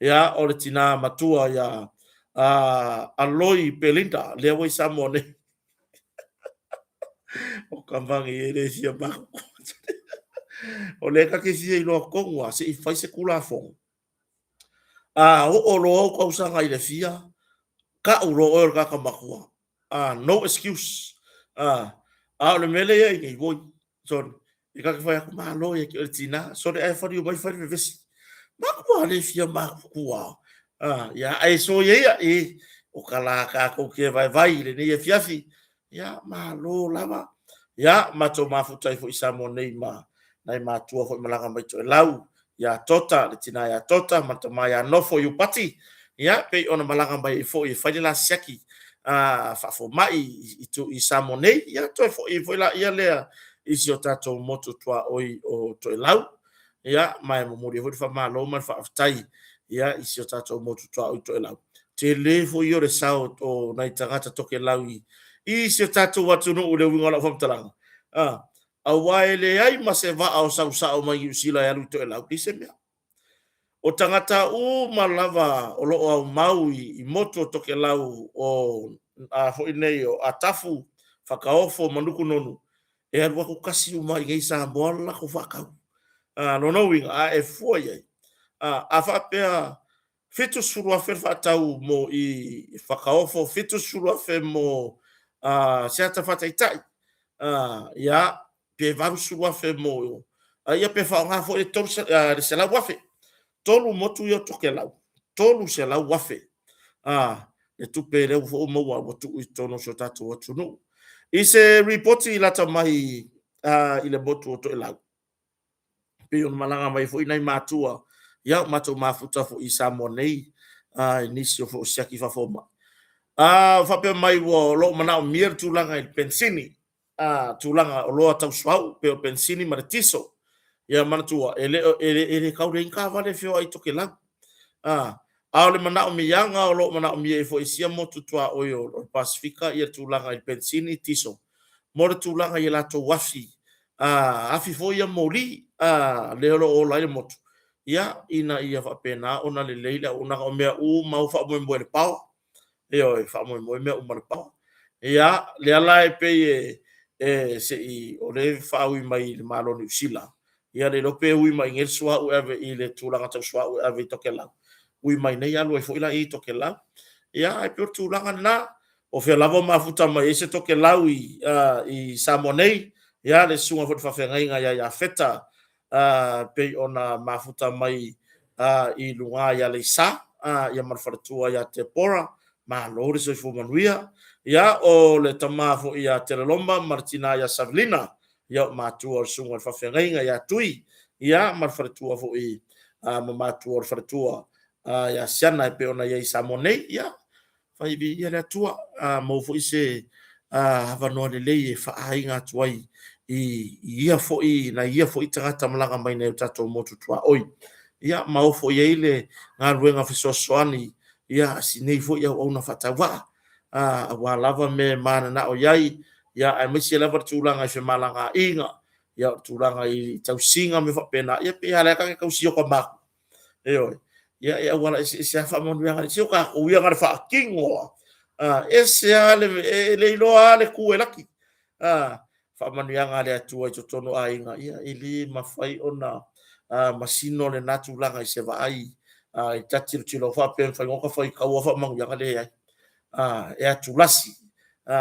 Ia, o le tinā matua iā Aloi Belinda, lea ua i Samoa nei. O ka magi e le fia maku. O lea ta te fia iloa tonu lava, se i fai se Tulafono. A oo loa ou tausaga i le fia, tau loa oe o le tagata matua. No excuse. A o le mea lea e i ai nei, oi, sole, e ta te fai atu, malo ia te oe le tina, sole ae faliu mai fai le vevesi. Matua le fia matutua. Ia, ae soia ia, e, o ka la tatou te vaivai i lenei afiafi, ia, malo lava. Ia, matou mafuta ai foi i Samoa nei ma nai matua foi malaga mai Toelau, ia Tota, le tina ia Tota ma le tama ia Nofo Iupati, ia, pei ona malaga mai ai foi e fai le la siaki faafomai i, i Samoa nei, ia, toe foi foi laia lea i si o tatou motu tuaoi o Toelau. Ia, ma e momoli ai foi le faamalo ma le faafetai, ia, i si o tatou motu tuaoi Toelau. Tele foi o le sao o nai tagata Tokelau i, i si o tatou atunuu i le uiga o lau faamatalaga. Aua e leai ma se vaa o sau sao mai Niu Sila e alu i Toelau, leai se mea. O tagata uma lava o lo o aumau i motu o Tokelau o a foi nei o Atafu, Fakaofo ma Nukunonu, e alu atu tasi uma i inei i Samoa le latou faatau. A, lona uiga, a e fua i ai, a faapea 70,000 le faatau mo i Fakaofo, 70,000 mo se ata faataitai, ia, pe 80,000 mo, ia pe faaaoga foi le 100,000. Tolu motu ia o Tokelau, 300,000 le tupe lea ua maua ua tuu i totonu o si o tatou atunuu. I se ripoti lata mai i le motu o Toelau, pei ona malaga mai foi nai matua, ia ua matou mafuta foi i Samoa nei i nisi o foi siaki faafomai. Faapea mai ua o lo o manaomia le tulaga i le penisini, tulaga oloa tau suauu pei o penisini ma le tiso. Ia manatua, e le, e le, e le tau leai ni taavale e feoai i Tokelau. A o le manaomiaga o lo o manaomia ai foi i sia motu tuaoi o le Pasefika ia tulaga i penisini, tiso, mo le tulaga i a latou afi, afi foi ia moli, lea o lo o ola ai le motu, ia, ina ia faapena ona lelei le auaunaga. O mea uma ua faamoemoe i le power. Ioe, faamoemoe mea uma i le power. Ia, lea la e pei e, e se i, o lea e faaui mai i le Malo o Niu Sila, ia le iloa pe ui mai i inei le suauu e ave i le tulaga tau suauu e ave i Tokelau, ui mai inei alu ai foi la i Tokelau. Ia, ae pei o le tulaga lena. O fea lava o mafuta mai ai se Tokelau i, i Samoa nei, ia le susuga foi i le faafeagaiga ia Iafeta, pei ona mafuta mai i luga i Aleisa, ia ma le faletua ia Tepora, malo le soifua manuia. Ia, o le tama foi ia Teleloma ma le tina ia Savelina, ia o matua o le susuga i le faafeagaiga ia Tui, ia ma le faletua foi ma matua o le faletua ia Siana e pei ona i ai i Samoa nei. Ia, fai viia le Atua, maua foi se avanoa lelei e faaaiga atu ai i ia foi, nai ia foi tagata malaga mai nei o tatou motu tuaoi. Ia, ma ofo i ai le galuega fesoasoani, ia, si nei foi auauna faatauvaa, aua lava mea e mananao i ai, ia, aemaise lava le tulaga i femalagaaiga, ia, o le tulaga i tausiga ma mea faapena, ia pei lava o lea ta te tausia o ta matua. Ioe. Ia e auala eseese lava faamanuiaga i si o tatou ia na o le faatino lava. Ese lava le, e le iloa lava le tu e laki. Faamanuiaga a le Atua i totonu o aiga, ia e le mafai ona masino lena tulaga i se vaai i ta tilotilo faapea e mafai ona faitau lava faamanuiaga, leai. E atulasi,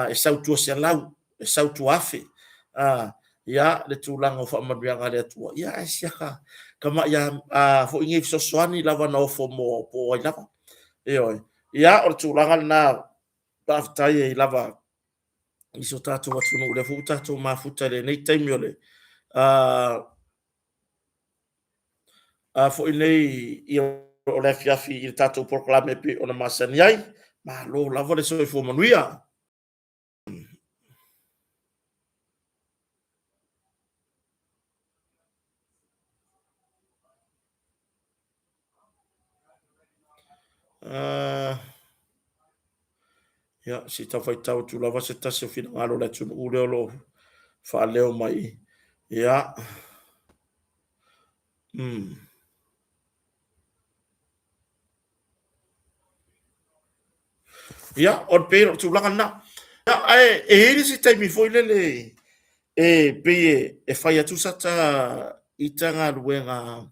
e sau tua selau, e sau tua afe, ia le tulaga o faamanuiaga a le Atua, ia ae siaka tamai a foi nei fesoasoani lava na ofo mo po o ai lava. Ioe. Ia, o le tulaga lena, faafetai ai lava i so tatou atunuu, lea foi ua tatou mafuta i lenei taimi o le a foi nei ia o le afiafi i le tatou polokalame e pei ona masani ai. Malo lava le soifua manuia. Ia, se i tau faitau atu lava se tasi o finagalo o le atunuu lea o lo o faaleo mai. Ia. Ia, o le pei o le tulaga lena. Ia, ae e i ai le isi taimi foi lele e pei e fai atu sata ita galuega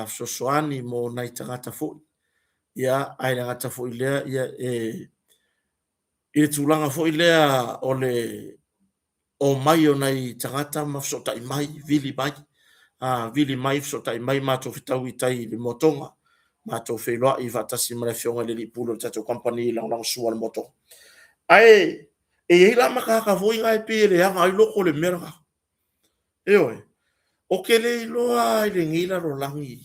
fesoasoani mo nai tagata foi. Ia, ae le gata foi i lea, ia e i le tulaga foi lea o le omai o nai tagata ma fesootai mai, vili mai, vili mai, fesootai mai, matou fetaui i tai i le motoga, matou feiloai faatasi ma le afioga i le alii pule o le tatou kamupani e lagolagosua i le motoga. Ae e i ai la ma tagata foi na e pei e leaga ai loko i le mea lena. Ioe. Ou te le iloa i lenei lalolagi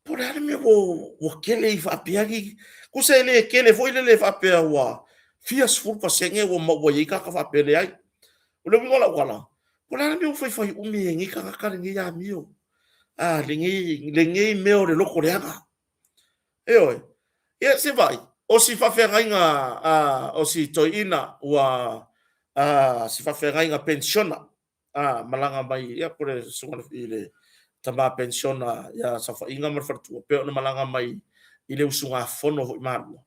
po o le a le mea ua tele ai faapea ni... Tusa e le tele foi lele faapea ua fia sefulu pasene ua i ai tagata faapea, leai. O le uiga o lau tala, po o le a le mea ua faifai umi ai e nei tagata lenei amio, lenei mea o le loto leaga. Ioe. Ia se i vaai, o si faafeagaiga o si toeaina ua si faafeagaiga penisiona, a malaga mai ia po le susuga i le tama penisiona ia Saofaiga ma le faletua pei ona malaga mai i le usugafono foi Malua.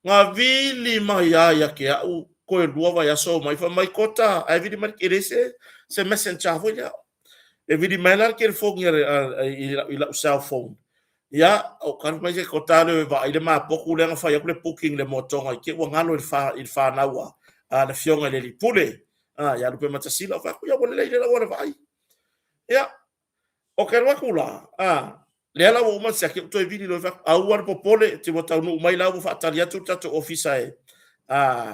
Na vili mai lava ia te au toe 2 vaiaso o mai, fai mai Kota, ae vili mai e leai se messenger foi lea. E vili mai la le telefoni i lau cell phone. Ia, ou tali mai se Kota alu e vaai le ma potu lea na fai atu le booking i le motoga i te i ua galo i le fanau a le afioga i le alii pule ia Lupematasila. Ou fai atu, ia ua lelei lea ua alu e vaai. Ia, ou te alu atu la, lea la ua uma ona siaki, ou toe vili loa, fai atu, aua le popole, te ua taunuu mai la ua faatali atu le tatou ofisa e,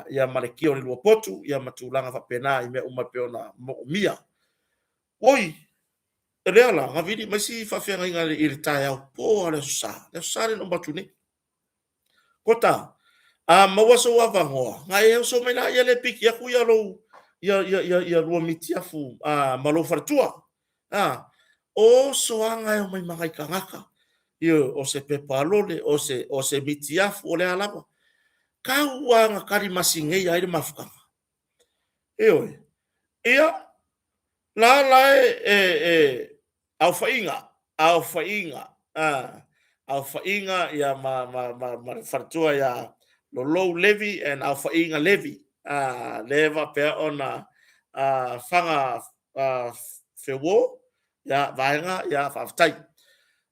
ia ma le kia o le lua potu, ia ma tulaga faapena i mea uma e pei ona moomia. Oi, lea la, na vili mai si faafeagaiga i le taeao po lava o le Aso Sa, le Aso Sa lea na uma atu nei. Kota, a maua sou avanoa, na e oso mai laia lea e piki atu ia lou ia ia ia ia lua mitiafu ma lou faletua. A, oso lava e omai ma nai tagata. Ioe, o se pepa lole, o se o se mitiafu, o le a lava. Tau lava na tali masineia ai le mafutaga. Ioe. Ia, la la e e aofaiga, aofaiga, a, aofaiga ia ma, ma, ma, ma le faletua ia Lolou Levi and aofaiga Levi, a, le faapea ona a, faga a, feuo, ia, vaega, ia, faafetai.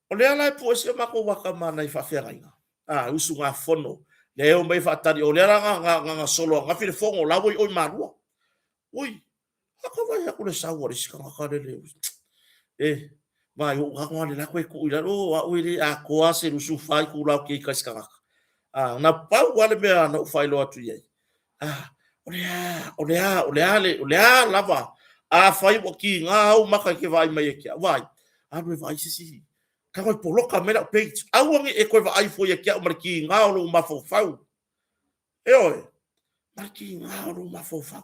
O lea la e pue si o matou ata ma nai faafeagaiga, a, usugafono, lea e omai e faatali, o lea la na, na, na solo ananafi le fono, la ua i o i Malua. Ui, a ka vaai atu le sau a le isi tagata lele. E, vai ou ago ale la koe tuu i lalo, o au e le atoa se 24 itula o te ita i se tagata. A, na pau lava le mea na ou faailoa atu i ai. A, o le a, o le a, o le a, le, o le a lava, afai ua tiga ou maka e te vaai mai ia te au, vaai, alu e vaai se isi, tago e poloka mai lau page, aua ne i e toe vaai fua ia te au ma le tiga o lou mafaufau. Ioe, ma le tiga o lou mafaufau.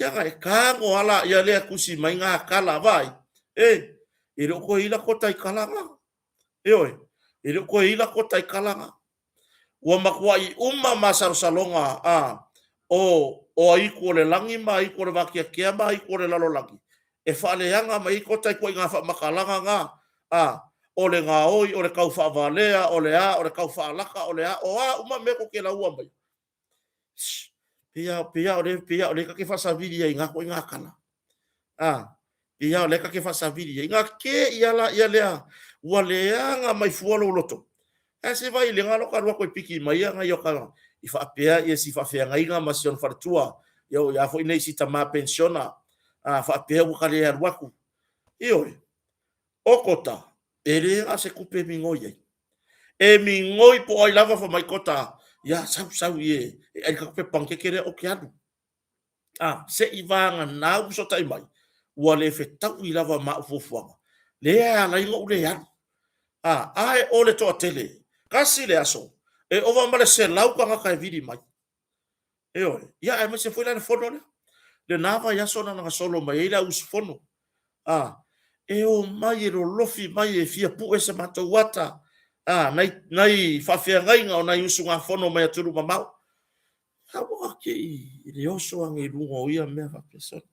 Ia na e tago lava laia lea tusi mai gā tala, vaai, e, e le o toe i la kota i tala na. Ioe, e le o toe i la kota i tala na. Ua matuai uma masalosaloga a o o aitu o le lagi ma aitu o le vateatea ma aitu o le lalolagi e faaleaga mai ai kota i ituaiga faamatalaga na, a o le gaoi, o le tau faavalea, o le a, o le tau faalaka, o le a, o a uma mea tou te laua mai. Shh, pei lava, pei lava o lea, pei lava o lea ta te faasavili ai i na ituaiga tala. A, pei lava o lea ta te faasavili ai. Na te i a laia lea, ua leaga mai fua lou loto. Ae se vaai i le galo ka alu atu e piki mai ia nai o ka i faapea ia si faafeagaiga ma si ona faletua, ia o ia foi nei si tama penisiona, a faapea ua ka le alu atu. Ioe, o Kota, e le na o se tupe e migoi ai. E migoi po o ai lava fai mai Kota, ia sau sau i e, e ai le tatou pepa panikeke lea ou te alu. A, se i vagana ua fesootai mai, ua le fetaui lava ma au fuafuaga, lea e ala ai ona ou le alu. A, ae o le toatele, tasi le aso, e ova ma le 100 tagata e vili mai. Ioe, ia aemaise foi la le fono lea. Lena vaiaso na gasolo mai ai le au usufono. A, e omai e lolofi mai e fia pue se matou ata, a, nai, nai faafeagaiga o nai usugafono mai atunuu mamao. Aua te i le oso ane i luga o ia mea faapea sole.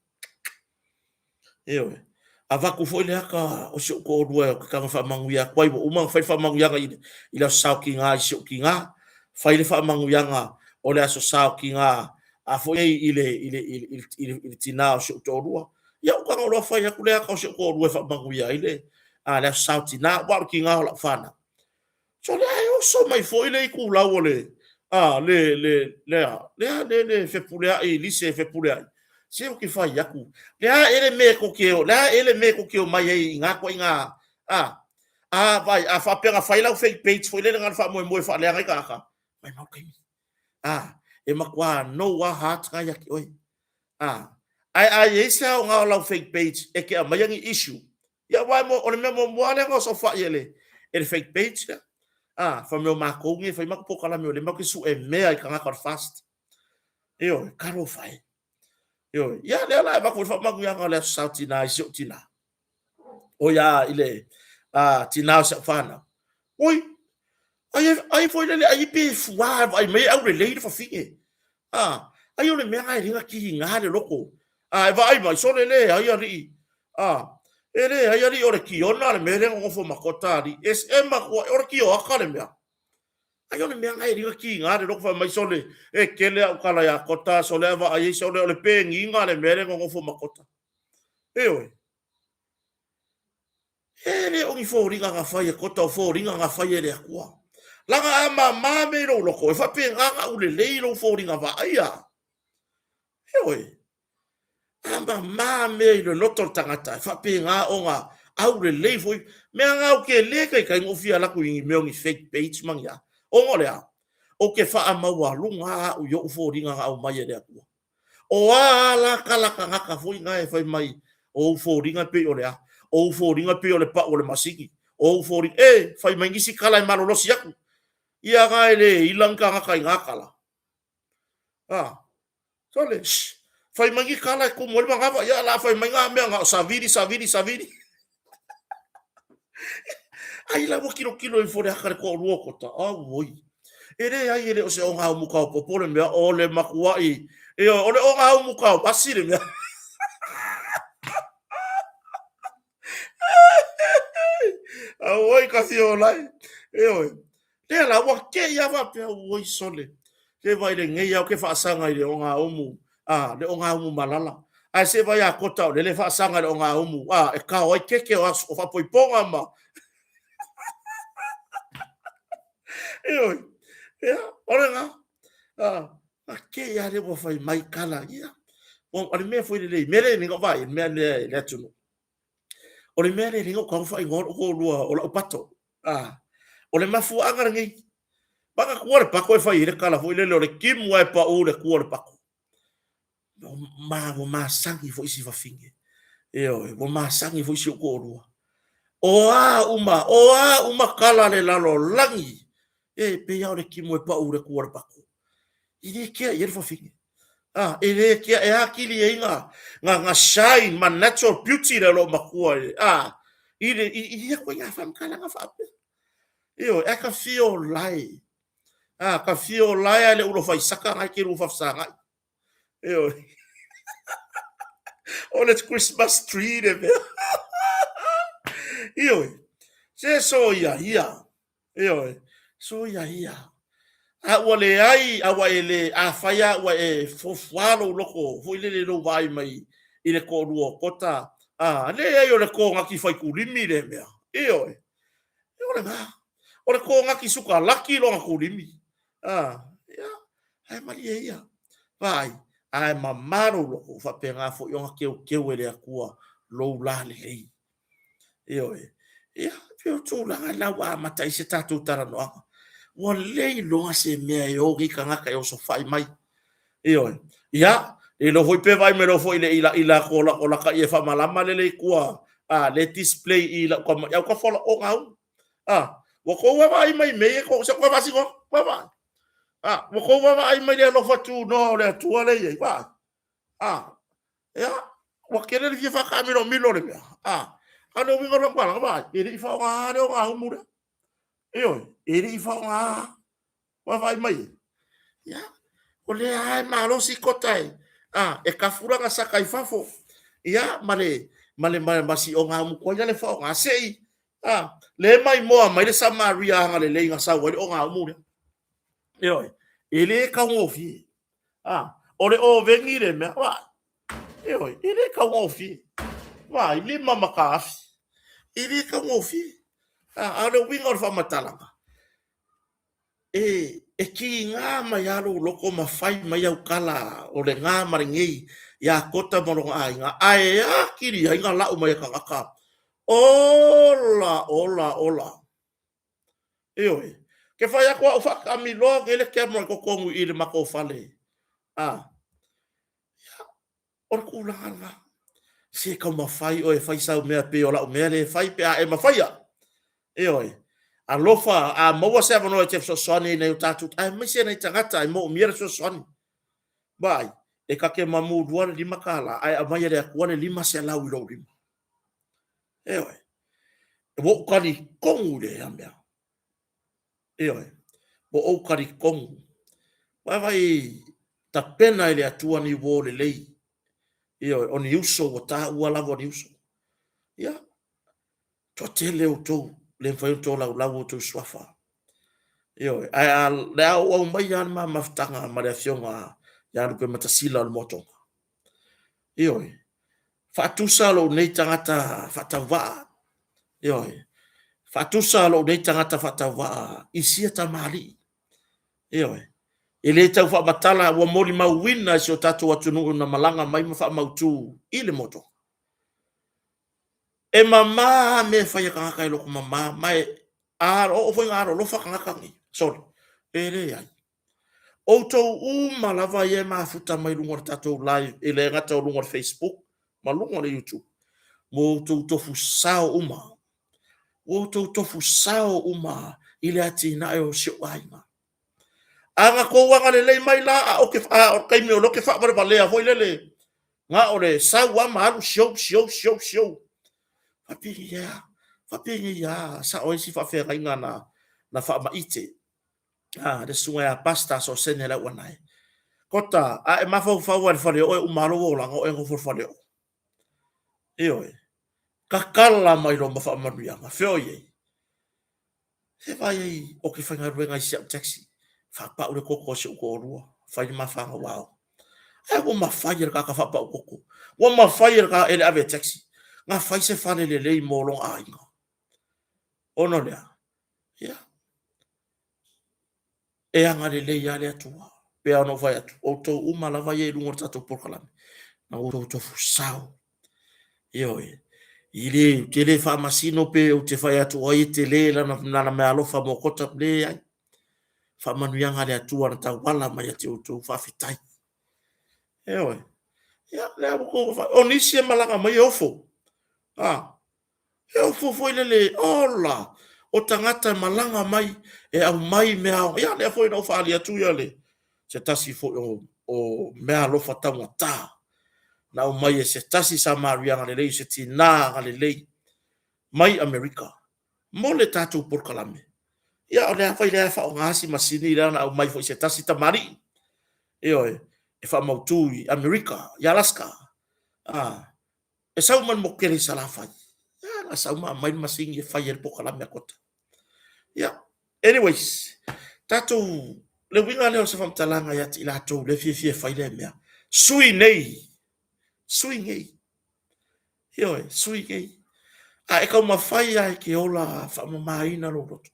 Ioe. Avatu foi le ata o si ou toalua ou te taga faamanuia atu ai, ua uma ona fai le faamanuiaga i le, i le Aso Sa o Tiga i si ou tiga. Fai le faamanuiaga o le Aso Sa o Tiga a foi nei i le, i le, i le, i le, i le tinā o si ou toalua. Ia, ua tago loa fai atu le ata o si ou toalua e faamanuia ai le, a, le Aso Sa o Tinā, aua o le tinā o lau fanau. Sole, ae oso mai foi le itulau o le, a, le, le, le a, le a, le, le Fepuleai, Lise Fepuleai. Se ou te fai atu, le a ea le mea tou te, le a ea le mea tou te omai ai i na ituaiga, a, a, vaai, a faapea na fai lau fake page foi lele na o le faamoemoe e faaleaga ai tagata, maimau taimi. A, e matua nou lava heart na ia te oe. A, ae a i ai se aoga o lau fake page e te aumaia ni issue, ia aua o le mea muamua lava lea na osofai e le, e le fake page lea. A, fai mai o matou nei e fai matou polokalame o lea matou te sue mea i tagata o le FAST. Ioe, talofa e. Ioe, ia lea la e avatu ai le faamanuiaga o le Aso Sa o Tina i si ou tina. O ia i le tina o si au fanau. Oi, ai, ai foi lele, ai pe fuā e vaai mai e aulelei le fafine. A, ai o le mea na e le na kiga le loko. A, e vaai mai, sole le ai alii. A, e le ai alii o le kiona le mea lea nonofo ma kota alii. E, e matua, o le kioaka le mea. Ai o le mea na e le na kiga le loko fai mai sole, e kele au tala ia kota, sole a vaai ai sole o le peniga le mea lea nonofo ma kota. Ioe. E le o ni foliga na fai e kota, o foliga na fai e le Atua. Laga a mama mea i lou loko, e faapena na aulelei lou foliga vaaia. Ioe. A mama mea i le loto o le tagata, e faapena ona aulelei foi. Mea na ou te le taitai ona ou fia alu atu i ni mea o ni fake page ma ni a. Ona o le a? Ou te faamaualuga au i ou foliga na aumai e le Atua. O a a la tala tagata foi na e fai mai o ou foliga e pei o le a? O ou foliga e pei o le pau o le masini. O ou foliga, e, fai mai nisi tala e malolosi atu. Ia na e le ila ni tagata i na tala. A, sole, shh, fai mai ni tala e tumu ai le manava, ia la fai mai na mea na o savili, savili, savili. Ai la ua kilokilo ifo le aka le toalua o kota, auoi. E leai e le o se ogaumu taopopo le mea, o le matuai, ioe, o le ogaumu taovasi le mea. Auoi ka fia ola ai. Ioe. Lea la, ua kei lava faapea, oi sole, se vaai lenei lava ou te faasaga i le ogaumu, a, le ogaumu malala. Ae se vaai a kota o lele faasaga i le ogaumu, a, e kao ai keke o aso, o faapoipoga ma... Ioe, ia, o lena, a, a kei lava lea ua fai mai tala, ia. O le mea foi lelei, mea lea e vaai, mea lea i le atunuu. O le mea lea e leai ou tago faaigoa lou toalua o lau pato. A, o le mafuaaga lenei. Manatua le pato e fai ai le tala foi lele o le timu lava e pau le tua o le pato. Ma ua masani foi si fafine. Ioe, ua masani foi si ou toalua. O a uma, o a uma tala a le lalolagi, e pei lava o le timu e pau le tua o le pato. E le kea i ai le fafine. A, e le kea e atili ai na, na, na shine ma natural beauty le loomatua i le, a, i le, i, i ia ituaiga faamatalaga faapea. Ioe, ae ka fia o lae. A, ka fia o lae a le ulo faisaka ngai ke lu fafesagai. Ioe. O le Christmas tree le mea. Ioe. Se so ia ia. Ioe, soia ia. A ua leai, a ua e le, afai a ua e fuafuā lou loko foi lele i lou vaai mai i le toalua o Kota, a, leai o le kogaki fai-kulimi lea mea. Ioe, o lena. O le kogaki sukalaki lona kulimi. A, ia, ae malie ia. Vaai, ae mama lou loko, faapena foi ona keukeu e le Atua lou lalelei. Ioe. Ia, pei o tulaga na ua amata ai se tatou talanoaga. Ua le iloa se mea e o nei tagata e osofai mai. Ioe. Ia, le iloa foi pe vaai mai loa foi i le ilaila atu o la, o laka ie faamalama lele i tua, a, le display i lau tama, au ka fola o gau. A, ua tou vaavaai mai mea ia, se koe faasinoa, koe vaai. A, ua tou vaavaai mai le alofa tunoa o le Atua lea e i ai, vaai. A, ia, ua tele le fia faataamilomilo le mea. A, a o le uiga o le faamatalaga, vaai, e le i faaaogaina le ogaumu lea. Ioe, e le i faaaogaina. Vaavaai mai e. Ia, o lea lava e malosi kota e, a, e tafu lana saka i fafo. Ia, ma le, ma le, ma, ma si ogaumu tuai la le faaaoga. Se i, a, le maimoa mai le Samaria agalelei na sau ai le ogaumu lea. Ioe. E le taugofie. A, o le oveni le mea, vaai. Ioe, e le taugofie. Vaai, 5 matafi. E le taugofie. A, a o le uiga o le faamatalaga, e, e kiga mai lava lou loto ma fai mai au tala o lena ma lenei ia Kota ma lona aiga, ae atili ai na lau mai e tagata, ola, ola, ola. Ioe, ke fai atu au faataamiloa nei le camera i totonu i le matou fale. A, ia, o le tulaga lena. Se taumafai oe e fai sau mea pei o lau mea lea e fai pe a e mafaia. Ioe, alofa, a maua se avanoa e te fesoasoani ai i nai o tatou, aemaise nai tagata e moomia le fesoasoani. Vaai, e ta te mamulua le $5 ae aumai e le Atua le 500 i lou lima. Ioe. Ua ou talitonu i lea mea. Ioe. Ua ou talitonu. Vaavaai tapena e le Atua ni uo lelei. Ioe, o ni uso ua taua lava o ni uso. Ia, toatele outou, le mafai ona tolaulau outou suafa. Ioe, ae a, le a ou aumaia lava le ma mafutaga ma le afioga ia Lupematasila o le Moatoga. Ioe, faatusa lou nei tagata faatauvaa, ioe, faatusa lou nei tagata faatauvaa i sia tamalii, ioe, e le tau faamatala ua molimauina e si o tatou atunuu na malaga mai ma faamautu i le moto. E mamā lava mea e fai a tagata e loto mamā, ma e a oo foi ina alolofa tagata nei, sole, e leai. Outou uma lava ia e mafuta mai luga o le tatou live, e le gata o luga o le Facebook ma luga o le YouTube, ua outou tofu sao uma, ua outou tofu sao uma i le atinae o si ou aiga. A na tou agalelei mai la, a o ke, a o le taimi o lea ou te faavalevalea foi lele, na o le sau lava ma alu siou, siou, siou, siou. Faapeni a, faapeni a, sao ai si faafeagaiga na, na faamaite. A, le susuga ia Pastor Sosene Lauanae. Kota, a e mafaufau lava i le faleoo e uma lava lou olaga o e nofo i le faleoo. Ioe. Tatala mai loa ma faamanuiaga. Fea o i ai? Se vaai ai o ke faigaluega i si au taxi. Faapau le koko a si ou toalua. Fai le ma fanau aoga. Ae ua mafai e le tagata faapau koko. Ua mafai e le tagata e le ave taxi. Na fai se fale lelei mo lona aiga. Ona o le a? Ia, e agalelei lava le Atua. Pei lava ona ou fai atu, outou uma lava ia i luga o le tatou polokalame, na outou tofu sao. Ioe, i le, ou te le faamasino pe ou te fai atu o ai e tele lana, lana meaalofa mo Kota, leai. Faamanuiaga a le Atua na tauala mai ia te outou, faafetai. Ioe, ia, lea ua outou, o nisi e malaga mai e ofo. A, E ofo foi lele, ola, o tagata e malaga mai e aumai mea, ia lea foi na ou faaali atu ia le se tasi foi o, o meaalofa taugata na aumai e se tasi Samaria agalelei, se tinā agalelei mai Amerika mo le tatou polokalame. Ia o le a fai lea e faaaoga si masini lea na aumai foi se tasi tamalii, ioe, e faamautu i Amerika, i Alaska. Ah, E sau mai le motu tele i Salafai. Ia, na sau ma aumai le masini e fai ai le polokalame a Kota. Ia, anyways, tatou, le uiga lea o se faamatalaga ia te i latou lea e fiafia e fai lea mea, sui nei, sui nei. Ioe, sui nei. A e taumafai lava e te ola faamamaina lou loto.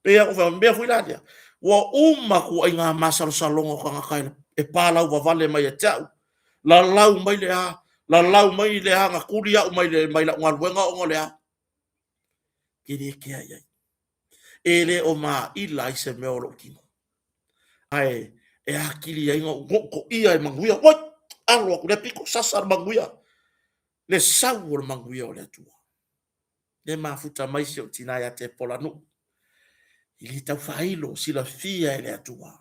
Pei lava ona ou fai atu, o le mea foi la lea, ua uma ituaiga masalosaloga o tagata e palauvavale mai ia te au, lalau mai le a, lalau mai le a, na tuli au mai, le, mai lau galuega ona o le a. Ke le kea i ai. E le o maila ai se mea o lou tino. Ae e atili ai na ou toia e manuia. Oi, alo atu lea pito, sasa le manuia. Le sau o le manuia o le Atua. Le mafuta mai si ou tina ia Tepolanuu. I le tau faailo, silafia e le Atua.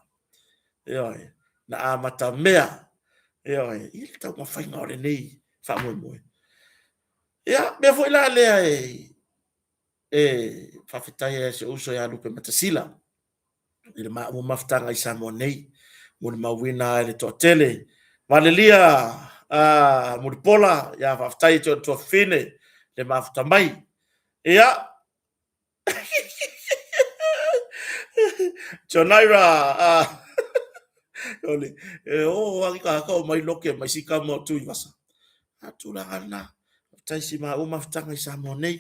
Ioe, na amata mea, ioe, i le taumafaiga o lenei faamoemoe. Ia, mea foi la lea e, e faafetai ai si ou uso ia Lupematasila i le maua mafutaga i Samoa nei, molimauina ai le toatele. Valelia Mulipola, ia faafetai i te o tuafafine le mafuta mai. Ia, Jonaira. O le, e o agi ka haka o mai loke mai si ka mo tui vasa. A tulaga lena. Tai si ma o mafutanga i Samoa nei.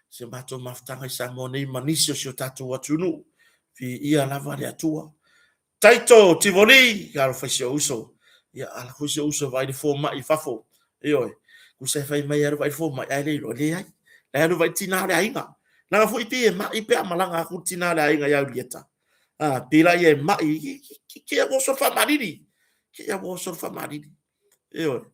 Se matou mafutanga i Samoa nei ma nisi o si o tatou atunuu. Fi ia lava le Atua. Taito Tivoli, ka alofa i si ou uso. Ia, ala foi si ou uso vaai le fomai i fafo. Ioe, tusa e fai mai alu vaai le fomai, ae le iloa, leai. La e alu vaai le tina o le aiga. Leaga foi pei e mai pe a malaga atu le tina o le aiga ia Ulieta. Ah, pei la ia e mai, ke ia ua oso le faamalili. Ke ia ua oso le faamalili. Ioe.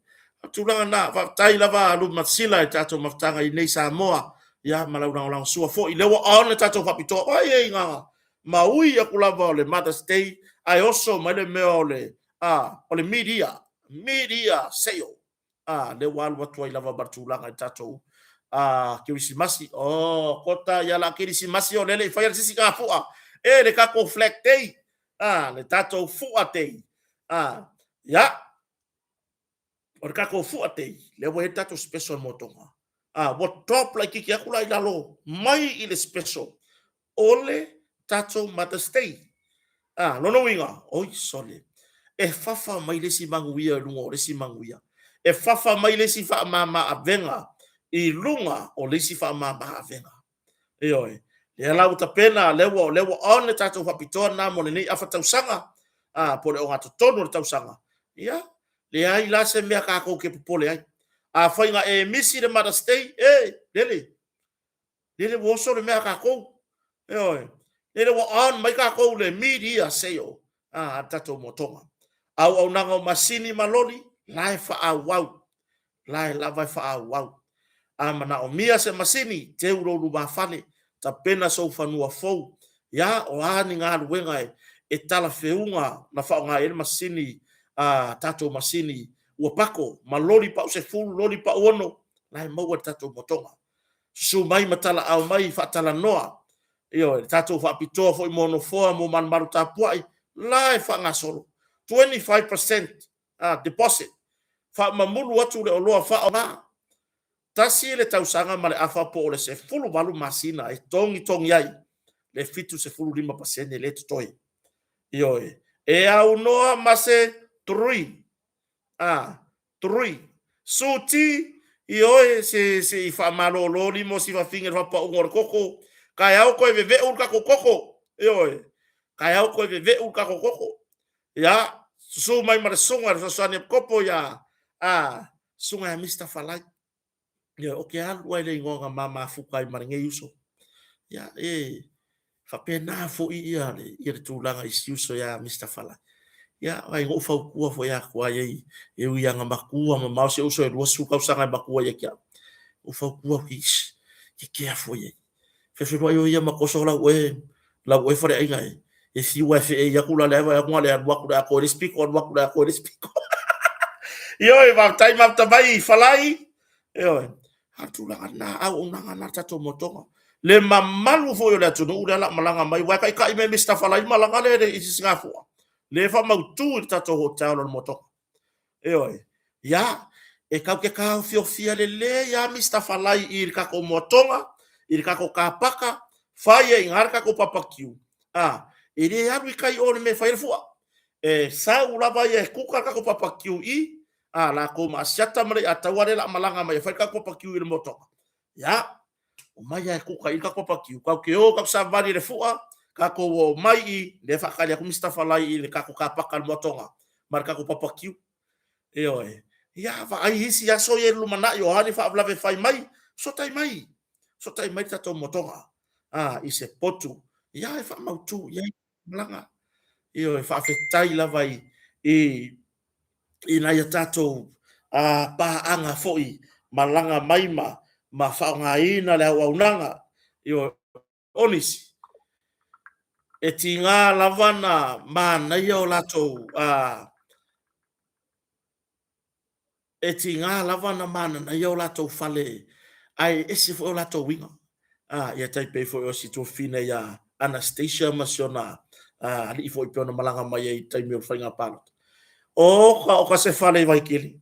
O tulaga na, faafetai lava Lumasila i tatou mafutaga i nei Samoa, ia ma lau lagolagosua foi. Lea ua on le tatou faapitoa. Oi ei ngā, ma ui aku lava o le Mother's Day, ae oso mai le mea o le, a, o le mid-year, mid-year sale. A, lea ua alu atu ai lava ma le tulaga i tatou a, Kerisimasi. Oh, kota ia la Kerisimasi o lele i whai le sisi ngā fua. E, le tatou Flag Day. A, le tatou Fua Day. A, ia, o le tatou Fua Day, lea ua i ai le tatou special mo Tonga. A, ua drop laitiiti atu la i lalo mai i le special o le tatou Mother's Day. A, lona uiga, oi sole, e fafa mai le isi manuia i luga o le isi manuia. E fafa mai le isi faamama avega i luga o le isi faamama avega. Ioe. Lea la ua tapena, lea ua, lea ua on le tatou faapitoa lena mo lenei afa tausaga, a, po o le ogatotonu o le tausaga. Ia, leai la se mea tatou te popole ai. Afai na e misi le Mother's Day, e, lele, lele ua oso le mea a tatou. Ioe. Lele ua on mai tatou le mid-year sale a, a le tatou motoga. Auaunaga o masini ma loli, la e faaauau. La e lava e faaauau. A manaomia se masini, teu lou lumafale, tapena sou fanua fou. Ia, o a ni galuega e, e talafeuga na faaaoga i ai le masini, a tatou masini ua pako, ma loli pau 10, loli pau 6, la e maua i le tatou motoga. Susu mai ma talaau mai, faatalanoa. Ioe, le tatou faapitoa foi mo nofoa mo malumalu tapuai, la e faagasolo. 25% deposit, faamamulu atu le oloa faaaoga. Tasi le tausaga ma le afa po o le 18 masina e togitogi ai le 75% lea e totoe. Ioe, e aunoa ma se 3, a, 3, suti, ioe, se, se i faamalolo lima o si fafine i le faapauga o le koko, taeao toe veve'u le tatou koko, ioe, taeao toe veve'u le tatou koko. Ia, susu mai ma le susuga i le fesoasoani a Kopo ia, a, susuga ia Mister Falai. Ia, o ke alu ai le igoa na ma mafuta ai ma lenei uso. Ia, e faapena foi ia le, ia le tulaga i si uso ia Mister Falai. Ia, ai noʻu fautua foi atu ai ei, e ui ana matua mamao si uso e 20 tausaga e matua ia ki au. Ou fautua atu i, ke kea foi ai. Fefeluai o ia ma toso lau oe, lau oe faleaiga e, e fiu ae feei atu la le vaai atu na le alu atu le atoa i le isi pito, alu atu le atoa i le isi pito. Ioe, faafetai mafuta mai Falai. Ioe, a tulaga lena, auaunaga lena tatou motoga. Le mamalu foi o le atunuu lea la malaga mai, ua e taitai mai Mister Falai malaga lea i Sisigafua. Le faamautu i le tatou hotel o le motoga. Ioe. Ia, e tau te taofiofia lelei lava Mister Falai i le tatou moatoga, i le tatou kapaka, fai ai i ina le tatou papakiu, a, e le alu i tai o le mea e fai ai le fua. E sau lava ia e kuka le tatou papakiu i, a, latou ma Asiata ma Leiataua lea o le a malaga mai e fai le tatou papakiu i le moatoga. Ia, omai lava e kuka i le tatou papakiu, tatou te o tatou savavali i le fua, tatou o mai i, lea e faatali atu Mister Falai i le tatou kapaka i le moatoga ma le tatou papakiu. Ioe. Ia, vaai isi aso ia i le lumanai, o a ni faalavelave e fai mai, fesootai mai, fesootai mai le tatou motoga, a, i se potu, ia, e faamautu i ai malaga. Ioe, faafetai lava i, i, i nai a tatou paaga foi malaga mai ma, ma faaaogaina le auaunaga. Ioe, o nisi, e tiga lava na manaia o latou, e tiga lava na mananaia o latou fale ae ese foi o latou uiga. A, ia tai pei foi o si tuafafine ia Anastasia ma si ona alii foi pei ona malaga mai ai i taimi o le faiga palota. O ka, o ka se fale i Waikele,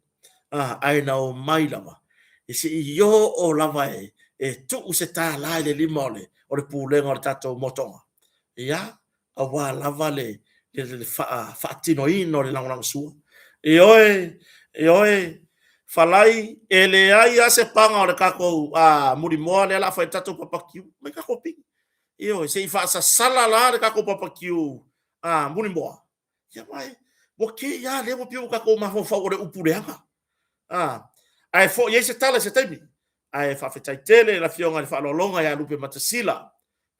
a, ae na omai lava, e se i oo lava e, e tuu se tālā i le lima o le, o le pulega o le tatou motoga. Ia, aua lava le, le faatinoina o le lagolagosua. Ioe, ioe, falai, e leai lava se paga o le tatou mulimoa lea o le a fai ai le tatou papakiu, aumai tatou pili. Ioe, se i faasasala la le tatou papakiu mulimoa, ia ma ua te i lava lea ua pei ua tatou mafaufau o le upu leaga. Ae foi ai se tala i se taimi. Ae faafetai tele i le Afioga i le Faaaloaloga ia Lupematasila,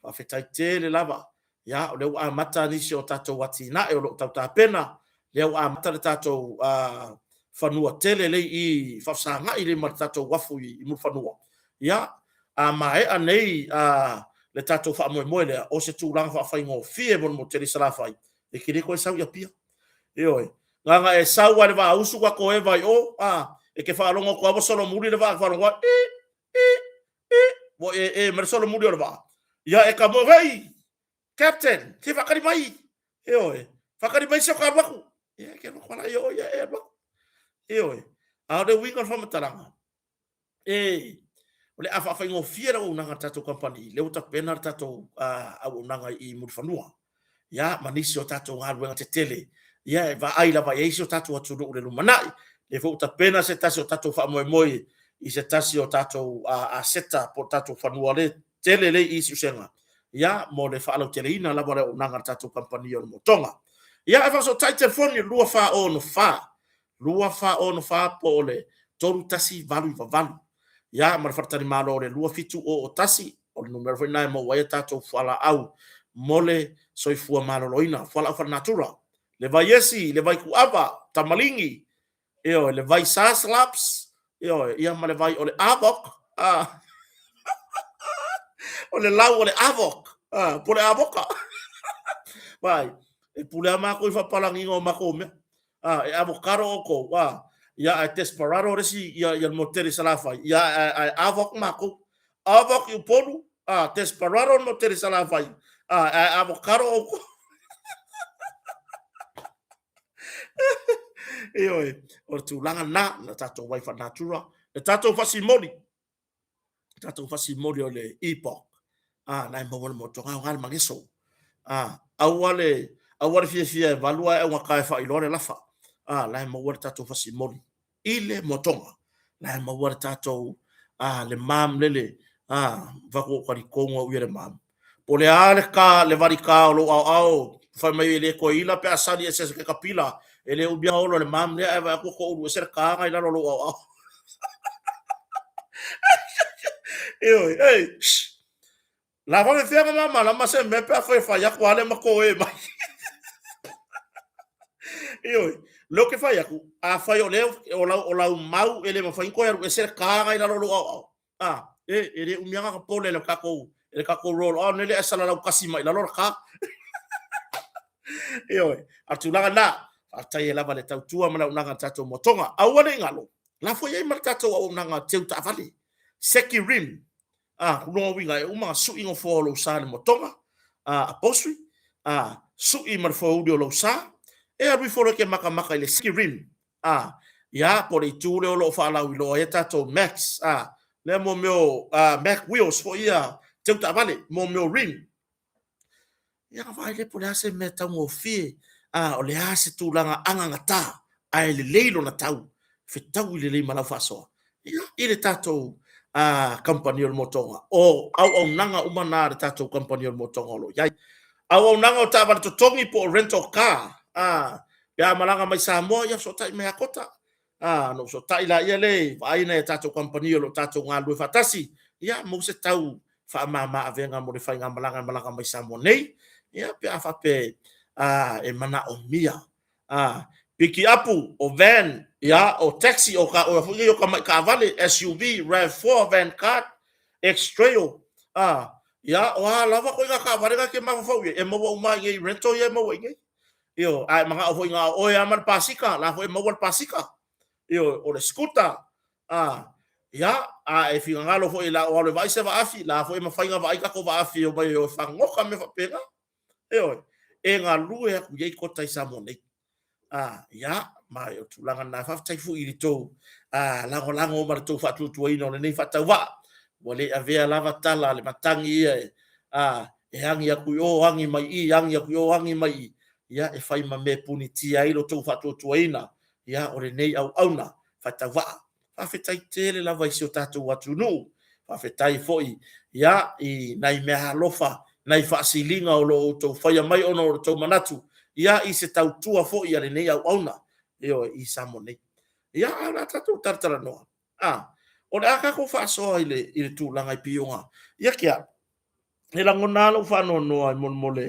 faafetai tele lava. Ia, o lea ua amata nisi o tatou atinae o lo o tau tapena, lea ua amata le tatou fanua tele lea i i faafesagai lelei ma le tatou uafu i Mulifanua. Ia, a maea nei le tatou faamoemoe lea, o se tulaga faafaigofie mo le motu tele i Salafai, e te le toe sau i Apia. Ioe. Na ona e sau lava i le vaa usu ta eva i o, a, e te faalogo atu lava ua solomuli le vaa, faalogo atu, ii, ii, ii, ua ee mai le solomuli o le vaa. Ia e tamoe, hei, Captain, se faatali mai, ioe, faatali mai se o ta alu atu. Ia, e te alu atu lava la i o, ia e alu atu. Ioe. A o le uiga o le faamatalaga, e, o le a faafaigofie le auaunaga a le tatou kamupani, lea ua tapena le tatou auaunaga i Mulifanua, ia, ma nisi o tatou galuega tetele, ia, e vaai lava i ai si o tatou atunuu i le lumanai. Lea foi ua tapena se tasi o tatou faamoemoe i se tasi o tatou aseta po o tatou fanua lea tele lea i Siusega, ia, mo le faalauteleina lava o le auaunaga a le tatou kamupani o le Motoga. Ia, ae faasootai telefoni 2464 2464 po o le 3188. Ia, ma le faletalimalo o le 2701, o le numera foi lena e maua ai a tatou fualaau mo le soifua maloloina, fualaau faalenatura, le vai esi, le vai kuava, tamaligi, ioe, le vai saslaps, ioe, ia ma le vai o le avok, a, o le lau o le avok, a, po o le avoka. Vaai, e pule lava matou i faapapalagiga o matou mea. A, e avocado outou, a, ia ae desperado le isi, ia, ia le motu tele i Salafai, ia ae, ae avoc matou. Avoc i Upolu, a, desperado le motu tele i Salafai, a, ae avocado outou. Ioe, o le tulaga lena, na tatou vai faanatura, le tatou fasimoli, tatou fasimoli o le e-box, a, na e maua le motoga, aoga le mageso. A, aua le, aua le fiafia e valu ae augata e faailoa le lafa. A, la e maua le tatou fasimoli i le motoga. La e maua le tatou, a, le mam lele, a, vaku o talitonu au ia le mam. Po o le a le ka, le valika o lou aoao, fai mai e le toe ila pe a sali ese se ketapila, e le umi ona olo le mam lea ae vaai atu ua toulu ese le ka na i lalo o lou aoao. Ioe, ei, shh. La vave fea na malamalama se mea pe a fai fai atu ale ma toe mai. Ioe, leo ke fai atu, a fai o lea o lau, o lau mau e le mafai ona toe alu ese le ka na i lalo o lou aoao. A, e, e le umi lava ona pole e le tatou, e le tatou roll on lele ae salalau tasi mai lalo le ka. Ioe, a o le tulaga lena, faafetai ai lava le tautua ma le auaunaga a le tatou moatoga. Aua ne i galo, la foi i ai ma le tatou auaunaga teu taavale, Seki Rim, a, o lona uiga e uma ona sui nofoa o lou sa i le moatoga, a, upholstery, a, sui ma le foeuli o lou sa, e alu ifo loa e te matamata i le Seki Rim, A, ia, po o le itu lea o lo o faalauiloa ai a tatou Macs, a, lea mo mea o Mac wheels foi ia, teu taavale, mo mea o rim. Ia ona vaai lea po o le a se mea taugofie, a, o le a se tulaga agagata ae lelei lona tau, fetaui lelei ma lau faasoa, ia, i le tatou kamupani o le motoga. O auaunaga uma na a le tatou kamupani o le motoga o lo o i ai. Auaunaga o taavale totogi po o rental car, a, Pe a malaga mai Samoa, ia fesootai mai ia Kota. A, ona ou fesootai laia lea e vaai nai a tatou kamupani o lo o tatou galulue faatasi, ia maua se tau faamama avega mo le faigamalaga e malaga mai Samoa nei, ia pe a faapea a, e manaomia. A, piki apu, o van, ia, o taxi, o ka, o foi nei o tamai taavale, SUV, RAV4, van cart, X-Trail, a, ia, o a lava ituaiga taavale na e te mafaufau i ai, e maua uma lava i inei i rental ia e maua i inei. Ioe, a e manao foi na o oe lava ma le pasika, la foi e maua le pasika. Ioe, o le scooter, a, ia, a e finagalo foi la o alu e vaai se vaafi, la foi e mafai ona vaai tatou vaafi e omai e o e fagota mea faapena. Ioe, e galue atu i ai kota i Samoa nei. A, ia, ma o le tulaga lena. Faafetai foi i le tou lagolago ma le tou faatuatuaina o lenei faatauvaa. Ua le avea lava tala a le matagi ia e, a, e agi atu i o, agi mai i, agi atu i o, agi mai i. ia, e fai ma mea e punitia ai lo outou faatuatuaina, ia, o lenei auauna faatauvaa. Faafetai tele lava i si o tatou atunuu, faafetai foi, ia, i nai meaalofa, nai faasiliga o lo o outou faia mai ona o lo outou manatu, ia, i se tautua foi a lenei auauna, ioe, i Samoa nei. Ia, ae o le a tatou talatalanoa, a, o le a tatou faasoa i le, i le tulaga i pioga. Ia, Kia, e lagona lava lou faanoanoa molemole,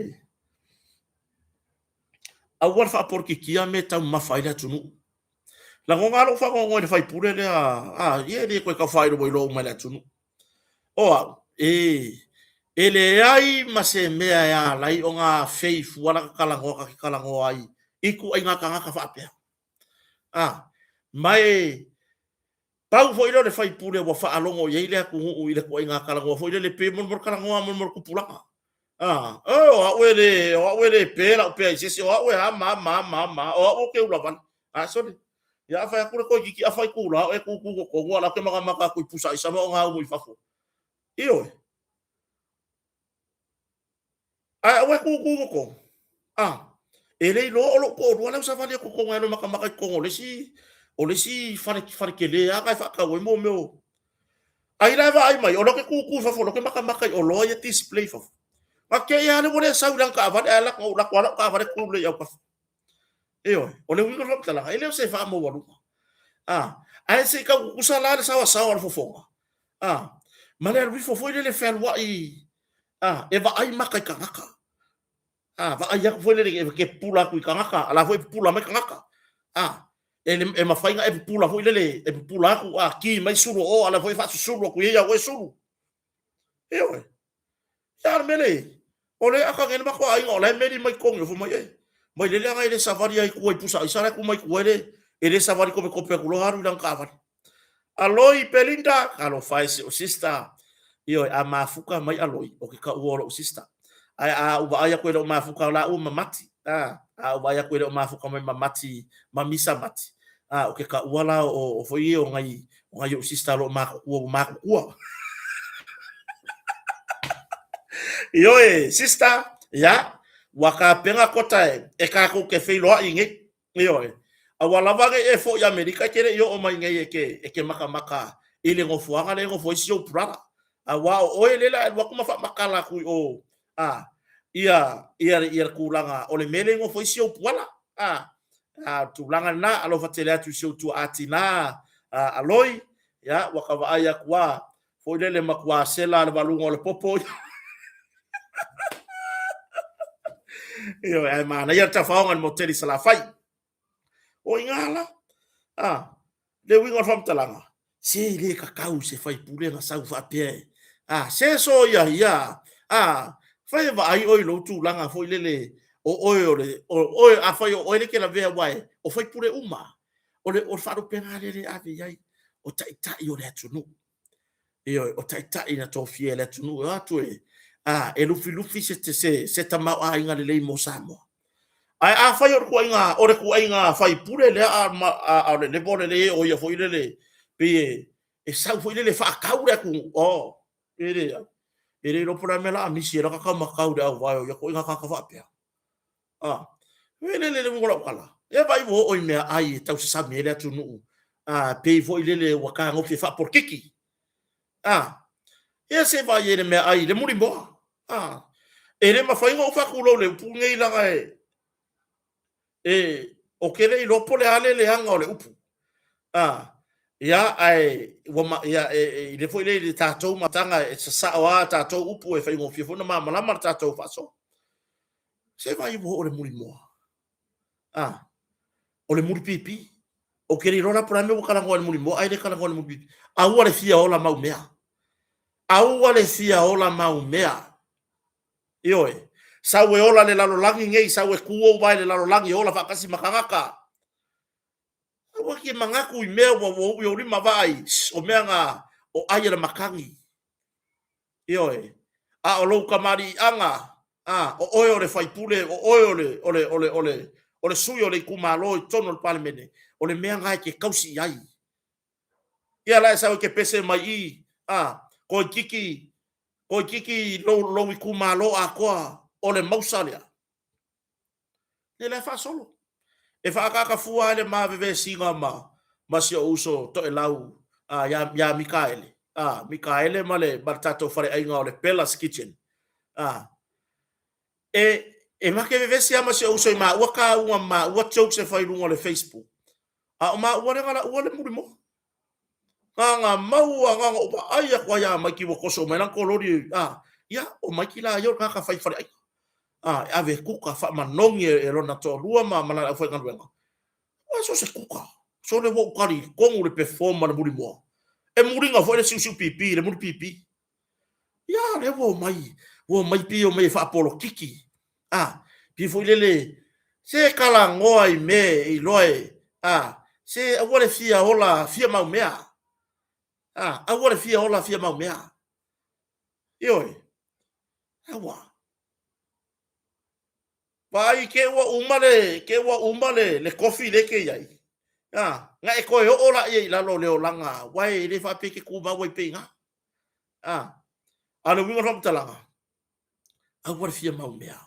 aua le faapolokikia mea e taumamafa ai le atunuu. Lagona lava lou faanoanoa i le faipule lea, a, ia e le toe tau faailoa ua iloa uma e le atunuu. O au, e, e leai ma se mea e ala ai ona afei fua lata talanoa ta te talanoa ai i ituaiga tagata faapea. A, ma e pau foi lea o le faipule ua faalogo i ai le atunuu i le ituaiga talanoa foi lele, pei molemole talanoa molemole tupulaga. A, o au e le, o au e le pe lau pea i se isi, o au e a ma a ma a ma a ma a, o au ou te ula vale. A, sole, ia a fai atu le toeitiiti afa itula o e tutu i totonu a o la ou te matamata atu i pusa aisa ma ona umu i fafo. Ioe. Ae aua e tutu i totonu. A, e le iloa o lou toalua la e savali atu i totonu e alu e matamata i totonu o le isi, o le isi fale, fale tele lava na e faatau ai mo mea o... Ai la e vaai mai, o lea ou te tutu i fafo, o lea ou te matamata i oloa ia e display i fafo. Na te i lava lea ua le sau i lana taavale, ae alu atu, na ou alu atu lava lau taavale tu lelei i autafa. Ioe, o le uiga o le faamatalaga, e le o se faamaualuga. A, ae se i tau tutusa la le saoasaoa o le fofoga, a, ma le alu ifo foi lele fealuai, a, e vaai maka i tagata. A, vaai atu foi lele e te pupula atu i tagata, a la foi e pupula mai tagata. A, e, e mafai ona e pupula foi lele, e pupula atu, a, ki mai sulu o o, a la foi e faasusulu atu i ai au e sulu. Ioe. Ia a o le mea lea e i ai, o lea e aka nei le matou aiga o la e meli mai totonu ifo mai, e, mai lele aga e le savali ai i tua i pusa aisa la e tu mai tua e le, e le savali topetope atu loa alu i lana taavale. Aloi Belinda, talofa e si ou sister. Ioe, a mafuta mai Aloi, o ke taua o lou sister. Ae a ou vaai atu e le o mafuta la ua ma Mati. A, a ou vaai atu e le o mafuta mai ma Mati, ma Misa Mati. A, o ke kaua la o, o foi o nai, o nai ou sister o lo o matutua, ua matutua. Ioe, sister, ia, ua tapena kota e, e kākou ke feiloai nei. Ioe, aua lava nei e foi i Amerika, e te le i oo mai nei e ke, e ke makamaka i le nofoaga lea e nofo ai si ou brother. Aua o oe lea o le a e alu atu ma faamatala atu i o, a, ia, ia, ia le tulaga o le mea lea e nofo ai si ou puala. A, a, o le tulaga lena, alofa tele atu i si ou tuaa tina, a, Aloi, ia, ua ka vaai atu a, foi lele matua sela le valuga o le popo. Ioe, ae manaia le tafaoga i le moteli i Salafai. O i ngā la, a, le uiga o le faamatalaga, se le tatau i se faipule na sau faapea e, a, se so ia, ia, a, fai e vaai oe i lou tulaga foi lele, o oe o le, o oe, afai o oe le ke lavea aua e, o faipule uma, o le, o le faalupega lea e ave i ai, o taitai o le atunuu. Ioe, o taitai na tofia e le atunuu e o atu e, a, e lufilufi se, se, se tamaoaiga lelei mo Samoa. Ae afai o le tuaiga, o le tuaiga faipule lea a, a, a o le level lelei o ia foi lele, pei e, e sau foi lele e faatau le atunuu, oh, e leai. E le iloa po o le a le mea o le a misi ai lata taumatau i le auvae o ia ituaiga tagata faapea. A, e lele le uiga o lau tala. E vaai ua oo i meaai e tausasami ai le atunuu, a, pei foi lele ua tagofi e faapolokiki. A, ia se vaai ai i le meaai i le mulimoa. A, e le mafai ona ou faatulou i le upu lenei leaga e, e, ou te le iloa po o le a le leaga o le upu. A, ia, ae, ua ma, ia, e, e, i le foi lea i le tatou mataga e sasao lava tatou upu e faigofie foi ona malamalama le tatou faasoa. Se vaai ua oo le mulimoa. A, o le mulipipi. Ou te le iloa la po o le a le mea ua talanoa i le mulimoa ae le talanoa i le mulipipi. Aua le fia ola mau mea. Aua le fia ola mau mea. Ioe. Sau e ola le lalolagi nei, sau e ku ou vae i le lalolagi e ola faatasi ma tagata. Aua ke manatu i mea ua ua ui ou lima vaai, o mea na o ai e le matagi. Ioe. A o lou kamaliiaga, a, o oe o le faipule, o oe o le, o le, o le, o le, o le sui o le itumalo i totonu o le Palemene, o le mea na e te tausi i ai. Ia la e sau e te pese mai i, a, toeitiiti, toeitiiti lou, lou itumalo atoa o le mausa lea. Nei la e faasolo. E faaakaaka fua ai le ma vevesiga ma ma si ou uso Toelau a ia ia Mikaele, a Mikaele ma le ma le tatou faleaiga o le Bella's Kitchen. A e e ma te vevesi lava ma si ou uso i maua kauga ma maua jokes e fai i luga o le Facebook. A o maua lea na laua le mulimoa. Gagga maua gagga ou vaai atu ai ia Maiki ua toso mai lana kololi a ia o Maiki la ia o le tagata fai faleaiga a e ave e kuka faamanogi e lona toalua ma ma lana aufaigaluega. Ua so o se kuka sole ua ou talitonu le perform a le mulimoa e muliga foi le siusiu pipi i le muli pipi. Ia lea ua omai ua omai pei omai e faapolokiki a pei foi lele se talanoa i mea e iloa e a se aua le fia ola fia mau mea a aua le fia ola fia mau mea. Ioe, aua. Vaai ke ua uma le ke ua uma le le kofi le ke iai. A na e toe oo laia i lalo o le olaga aua e le faapea e te tumau ai pea i ina. A a o le uiga o le faamatalaga, aua le fia mau mea.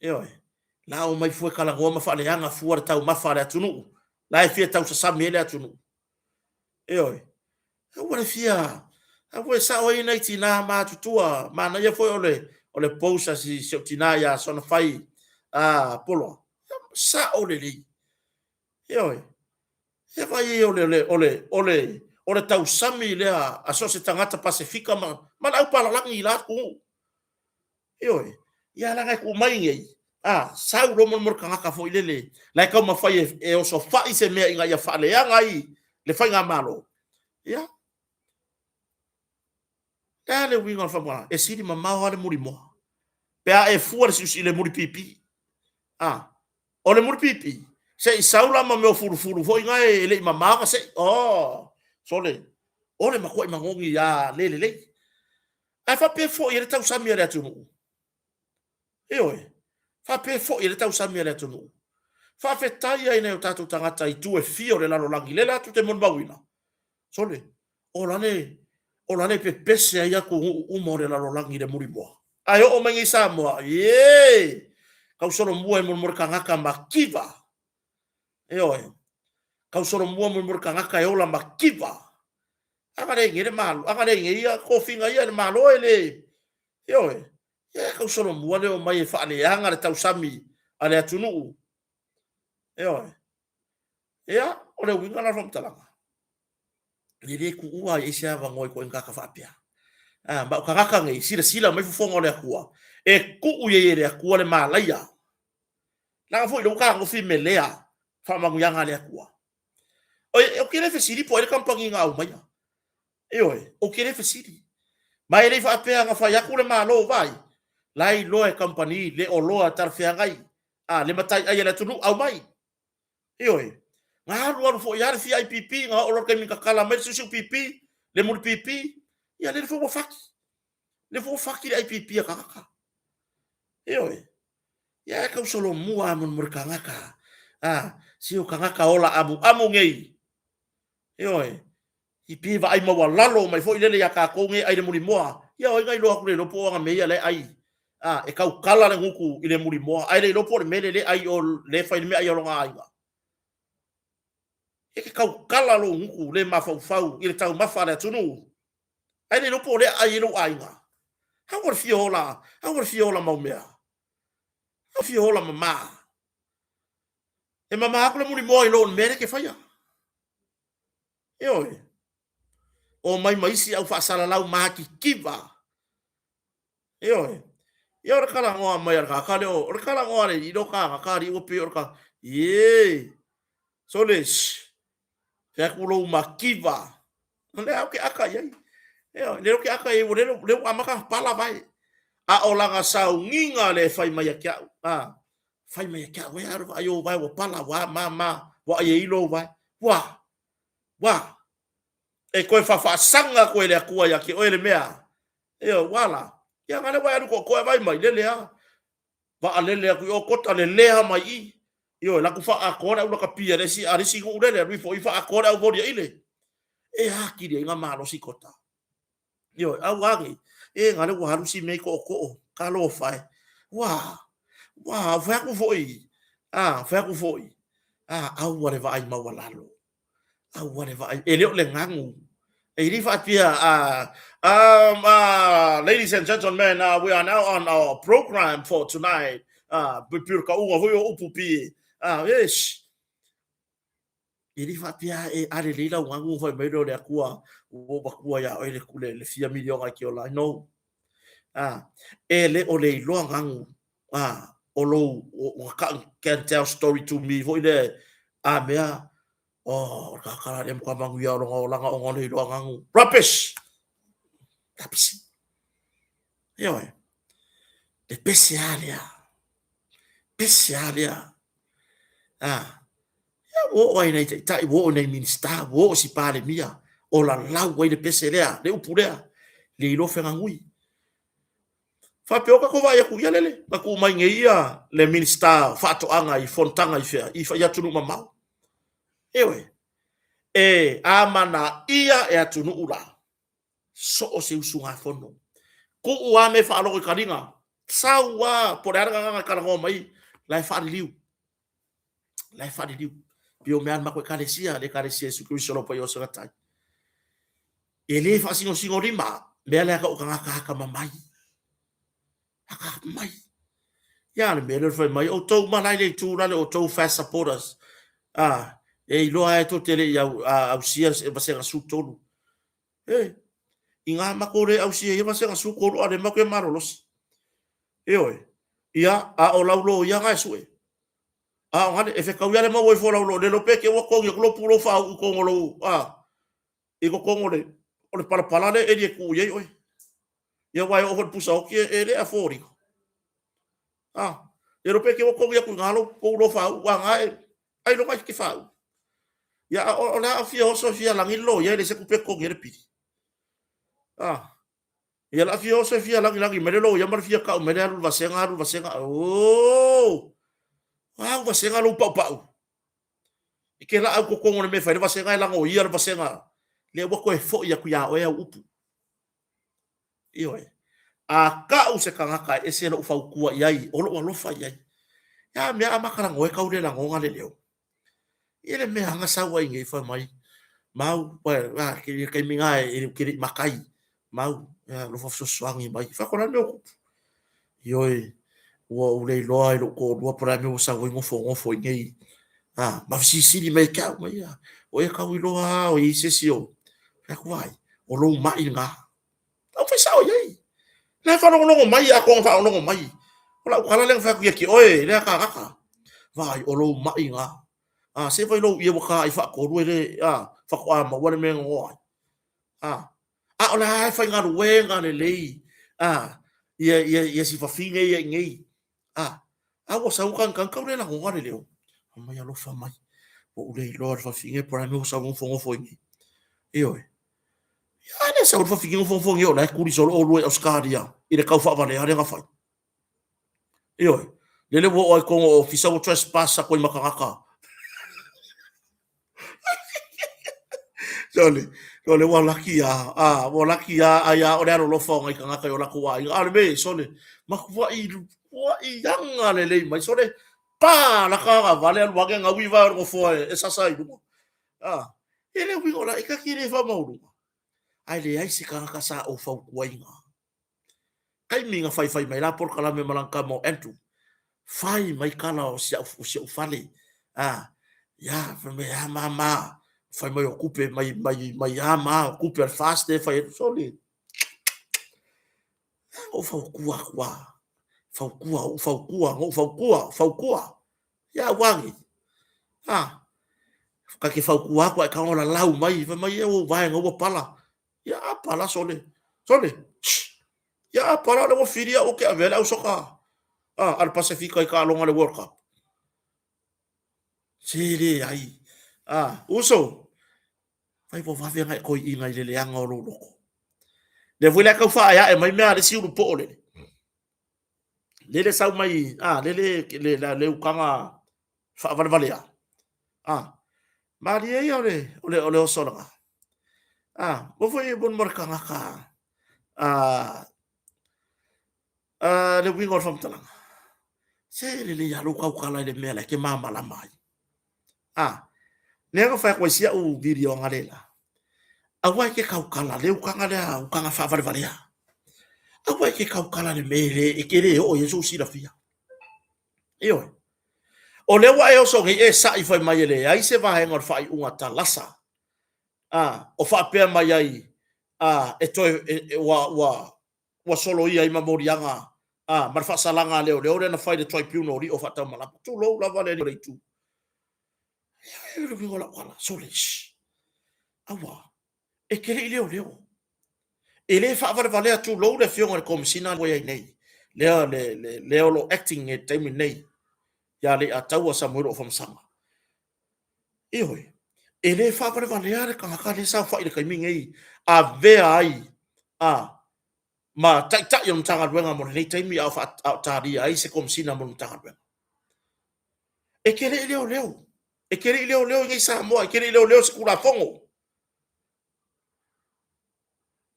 Ioe, la omai fua e talanoa ma faaleaga fua le taumafa a le atunuu, la e fia tausasami ai le atunuu. Ioe, aua le fia, aua e sao ai nai tina matutua, manaia foi o le, o le post a si, si ou tina ia Sonafai a Poloa, sao lelei. Ioe, e vaai ai o le, o le, o le, o le tausami lea a so o se tagata Pasefika ma, ma le au palalagi i la atunuu. Ioe, ia leaga e tuu mai nei, a, sau loa mo le tagata foi lele, la e taumafai e, e osofai se mea ina ia faaleaga ai le faigamalo. Ia, le a le uiga o le faamoemoe? E sili mamao lava le mulimoa pe a e fua le siusiu i le mulipipi. A, o le mulipipi, se i sau la ma mea o fulufulu foi na e le i mamao na se i, oh, sole, o le matuai manogi lava le lelei. Ae faapea foi e le tausami a le atunuu. Ioe, faapea foi e le tausami a le atunuu. Faafetai ai nai o tatou tagata i itu e fia o le lalolagi, lea la tou te molimauina. Sole, o la le, o la le pepese ai atunuu uma o le lalolagi i le mulimoa. Ae oo mai nei Samoa, ie! Tau solomua e molimoli tagata ma kiva. Ioe, tau solomua molimoli tagata e ola ma kiva. Aga le nei le Malo, aga le nei ia tofiga ia e le Malo e le, ioe, ia tau solomua le omai e faaleaga le tausami a le atunuu. Ioe. Ia, o le uiga la o le faamatalaga, e le tuua ai se avanoa i ituaiga tagata faapea. A, ma o tagata nei, silasila mai fofoga o le Atua, e tuu i ai e le Atua le malaia. Leaga foi lea ua tagofi melea faamanuiaga a le Atua. Ou te le fesili po o ai le kamupani na aumaia. Ioe, ou te le fesili. Ma e le i faapea na fai atu le Malo, vaai, la e iloa e kamupani le oloa e talafeagai, a, le mataiai a le atunuu, aumai. Ioe, na alu alu foi lava le fia ai pipi, na oo loa i le taimi na tatala mai le siusiu pipi, le muli pipi, ia lele foi ua fati. Lea foi ua fati le ai pipi a tagata. Ioe, ia e tau solomua lava mo le tagata, a, si o tagata ola amuamu nei. Ioe, i pei e vaai maualalo mai foi lele iā tatou nei e ai le mulimoa, ia o ai na iloa atu le iloa po o ana mea ia la e ai. A, e tautala le gutu i le mulimoa, ae le iloa po o le mea lea ai o lea e fai le meaai a lona aiga. E te tautala lou gutu le mafaufau i le taumafa a le atunuu, ae le iloa po o lea ai e lou aiga. Aua le fia ola, aua le fia ola mau mea. Aua le fia ola mama. E mama atu le mulimoa i lo le mea lea e te faia. Ioe. Omai ma isi au faasalalau matitiva. Ioe. Ia o le talanoa mai a le tagata lea, o le talanoa a le alii lea o tagata alii ua pei o le ta, ie, sole, shh, fai atu lou mativa. O lea ou te aka i ai. Ioe, lea ou te aka i ai, ua lea ua amata ona pala vae. A o lana sauniga lea e fai mai ia te au, a, fai mai ia te au, e a le vaai o ou vae ua pala, ua ma, ma, ua ai e ilo ou vae. Ua, ua, e toe faafaasaga atu e le Atua ia te oe le mea. Ioe, ua la. Ia na lea ua e alu toatoa e vaai mai, lele lava. Vaalele atu i o, kota lelea mai i. Ioe, la atu faaatoa le au lakapi a le isi, a le isi nuu lele, alu ifo i faaatoa le au voli a ile. E atili ai na malosi kota. Ioe, a ua agi, e na lea ua alu si mea i tootoo, talofa e. Ua, Ua fai atu foi, a, fai atu foi, a, aua le vaai maualalo. Aua le vaai, e le o le gagu. E le faapea, ladies and gentlemen, we are now on our program for tonight. Pei o le tauga foi o upu pi, yes. E le faapea e a lelei lau gagu fai mai lea o le Atua ua ou avatua ia oe le, le fia miliona e te ola ai. No. E le o le iloa gagu o lou, o, can tell story to me foi le a mea, oh, o le tagata la lea matua manuia o lona olaga ona o le iloa gagu. Rubbish! Tapisi. Ioe. Le pese a lea. Pese a lea. Ah. Ia ua oo ai nai taitai, ua oo nai Minisita, ua oo si Palemia, o lalau ai le pese lea, le upu lea, le iloa fegagui. Faapea o tatou vaai atu ia lele, na tuu mai nei ia le Minisita o Faatoaga i fonotaga i fea, i, i atunuu mamao. Ioe, e amanaia e atunuu la, so o se usugafono. Tuu lava mea faalogo i taliga, sau lava, po o le a le gagana e talanoa mai, la e faaliliu. La e faaliliu. Pei o mea a le matou ekalesia, le ekalesia Iesu Keriso lau Paia o Sagatai. E le faasinosino lima, mea lea tau tagata atamamai. Atamamai. Ia le mea lea o le fai mai, outou uma la i le itu la le outou FAST supporters. Ah, e iloa e tou te le i au, ausia se vasega 13. E, i ngā matou le ausia ia vasega 13 a o lea matou e malolosi. Ioe. Ia, a o lau loia na e sue. A o gale, e fetau ia le maua ifo o lau loia, le iloa pe te ua togi atu lou pulou faauu i totonu o lou, a, i totonu o le, o le palapala lea e eli e tuu i ai oe. Ia, aua e oo foi i le pusa oti e, e le afford ina. A, le iloa pe te ua togi atu i ina lou pulou faauu, a na e, ailoga e te faauu. Ia, a o, o le a fia oso e fia lagi le loia e leai se tupe e totogi ai le pili. A, ia o le a fia oso e fia lagilagi mai le loia ma le fia tau mai le alu i le vasega, alu i le vasega. Oo! Au vasega lou paupau. I ke laau totonu o le mea e fai le vasega e lagoia le vasega. Lea ua toe foi atu iā oe au upu. Ioe. A kau se tagata e ese lou fautua i ai, o lou alofa i ai. Ia mea a matalanoa e tau le lagona le leo. Ia le mea na sau ai nei fai mai, mau, a, ke le taimi na e ke le i makai, mau, ia alofa fesoasoani mai. Fai atu o le a le mea ua tupu? Ioe, ua ou le iloa i lou toalua po o le a le mea ua sau ai nofonofo i inei. A, ma fesilisili mai ia te au, mai ia, o e tau iloa lava o i ai se isi o, fai atu, vaai, o lou mai lena. Au fai sao i ai. La e faalogologo mai, a kona faalogologo mai. O lau tala lea na fai atu ia te oe, lea tagata. Vaai, o lou mai lena. A, se fai lou ie ua taai faatolu e le, a, faatoa maua le mea e nonoa ai. A, a o la e faigaluega lelei, a, ia, ia, ia si fafine ia i nei. A, a ua sau tagitagi tau le lagona le leo. Fai mai alofa mai. Ua ou le iloa le fafine po o le a le mea ua sau nofonofo i nei. Ioe. Ia le sau le fafine nofonofo i nei o la e tuli solo oulua i Ausetalia i le tau faavalea lea na fai. Ioe. Lele ua oo ai i totonu o ofisa ua trespass atu ai ma tagata. Sole, sole ua laki a, a, ua laki a, ai a o le alolofa o nai tagata i o latou aiga. A o le mea, sole, matuai, matuai aga lelei mai, sole, pa laka agavale alu ane gaui vae o le nofoa e sasa ai i luga. A, e le uiga o la, e ta te le faamaualuga. Ae leai se tagata sa ou fautuaina. Taimi na faifai mai la polokalame ma lana tama o Andrew, fai mai tala o si au, o si au fale. A, ia, fai mai, a mama, fai mai o tupe, mai, mai, mai a ma, o tupe a le FAST e fai, sole. Ou fautua atu a, fautua, ou fautua, ou fautua, fautua. Ia, ua agi. A, ka te fautua atu, ae tago lalau mai, fai mai, e ua vaega ua pala. Ia a pala sole. Sole. Shh. Ia a pala o le ua fili au ke avea le au soka a, a le Pasefika i taaloga le World Cup. Se leai. A, uso, fai ua vave ona e toeaina i le leaga o lou loto. Lea foi la e tau faaeae mai mea a le isi ulu poo lele. Lele sau mai, a, lele le, le, le ukaga faavalevalea. A, malie ia o le, o le, o le oso lena. A, mo foi mo mo le tagata, a, a, le uiga o le faamatalaga. Se lelei lava lou tautala i le mea la e te malamalama ai. A, lea na fai atu ai si au video analeila, aua e te tautala le utaga lea utaga faavalevalea. Aua e te tautala i le mea e le, e te le oo i ai sou silafia. Ioe. O lea ua e oso nei e sa'i fai mai e leai se vaega o le faaiuga talasa, a, o faapea mai ai, a, e toe, e, e, ua, ua, ua soloia ai ma moliaga a, ma le faasalaga a leoleo lea na fai i le Tribunal o Lio Faataumalama. Tulou lava le alii o le itu. E le uiga o lau tala, sole, shh. Aua, e te le i leoleo. E le faavalevalea tulou le afioga i le Komesina ua i ai nei, lea, le, le, lea o lo o acting i le taimi lenei, ia Leiataua Samuelu Afamasaga. Ioe, e le faavalevalea le tagata lea e saofai i le taimi lenei, avea ai a, ma taitai o le Matagaluega mo lenei taimi a o, a o talia ai se Komesina mo le Matagaluega. E te le i leoleo, e te le i leoleo i nei Samoa, e te le i leoleo i se Tulafono.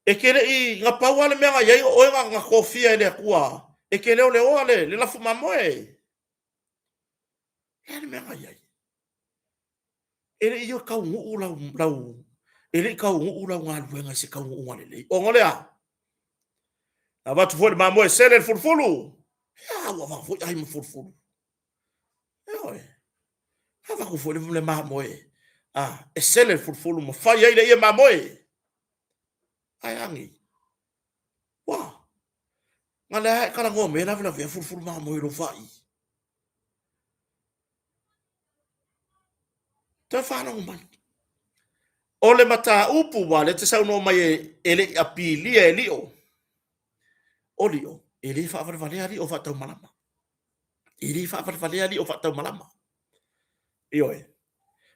E te le i, na pau lava le mea na i ai o oe na, na tofia e le Atua e te leoleoa le, le lafu mamoe. Le a le mea na i ai? E le i taunuu lau, lau, e le i taunuu lau galuega i se taunuuga lelei. Ona o le a? Na avatu foi le mamoe sele le fulufulu. Ea, ua avatu foi ai ma fulufulu. Ioe. Na avatu foi le mamoe, a, e sele le fulufulu ma fai ai le ie mamoe. Ae a nei? Ua, na lea e talanoa mai e lavelavea fulufulu mamoe i lou fai. Toe faalogo mai. O le mataupu ua lea te saunoa mai e le i apilia e Lio. O Lio, e le faavalevalea Lio faataumalama. E le faavalevalea Lio faataumalama. Ioe.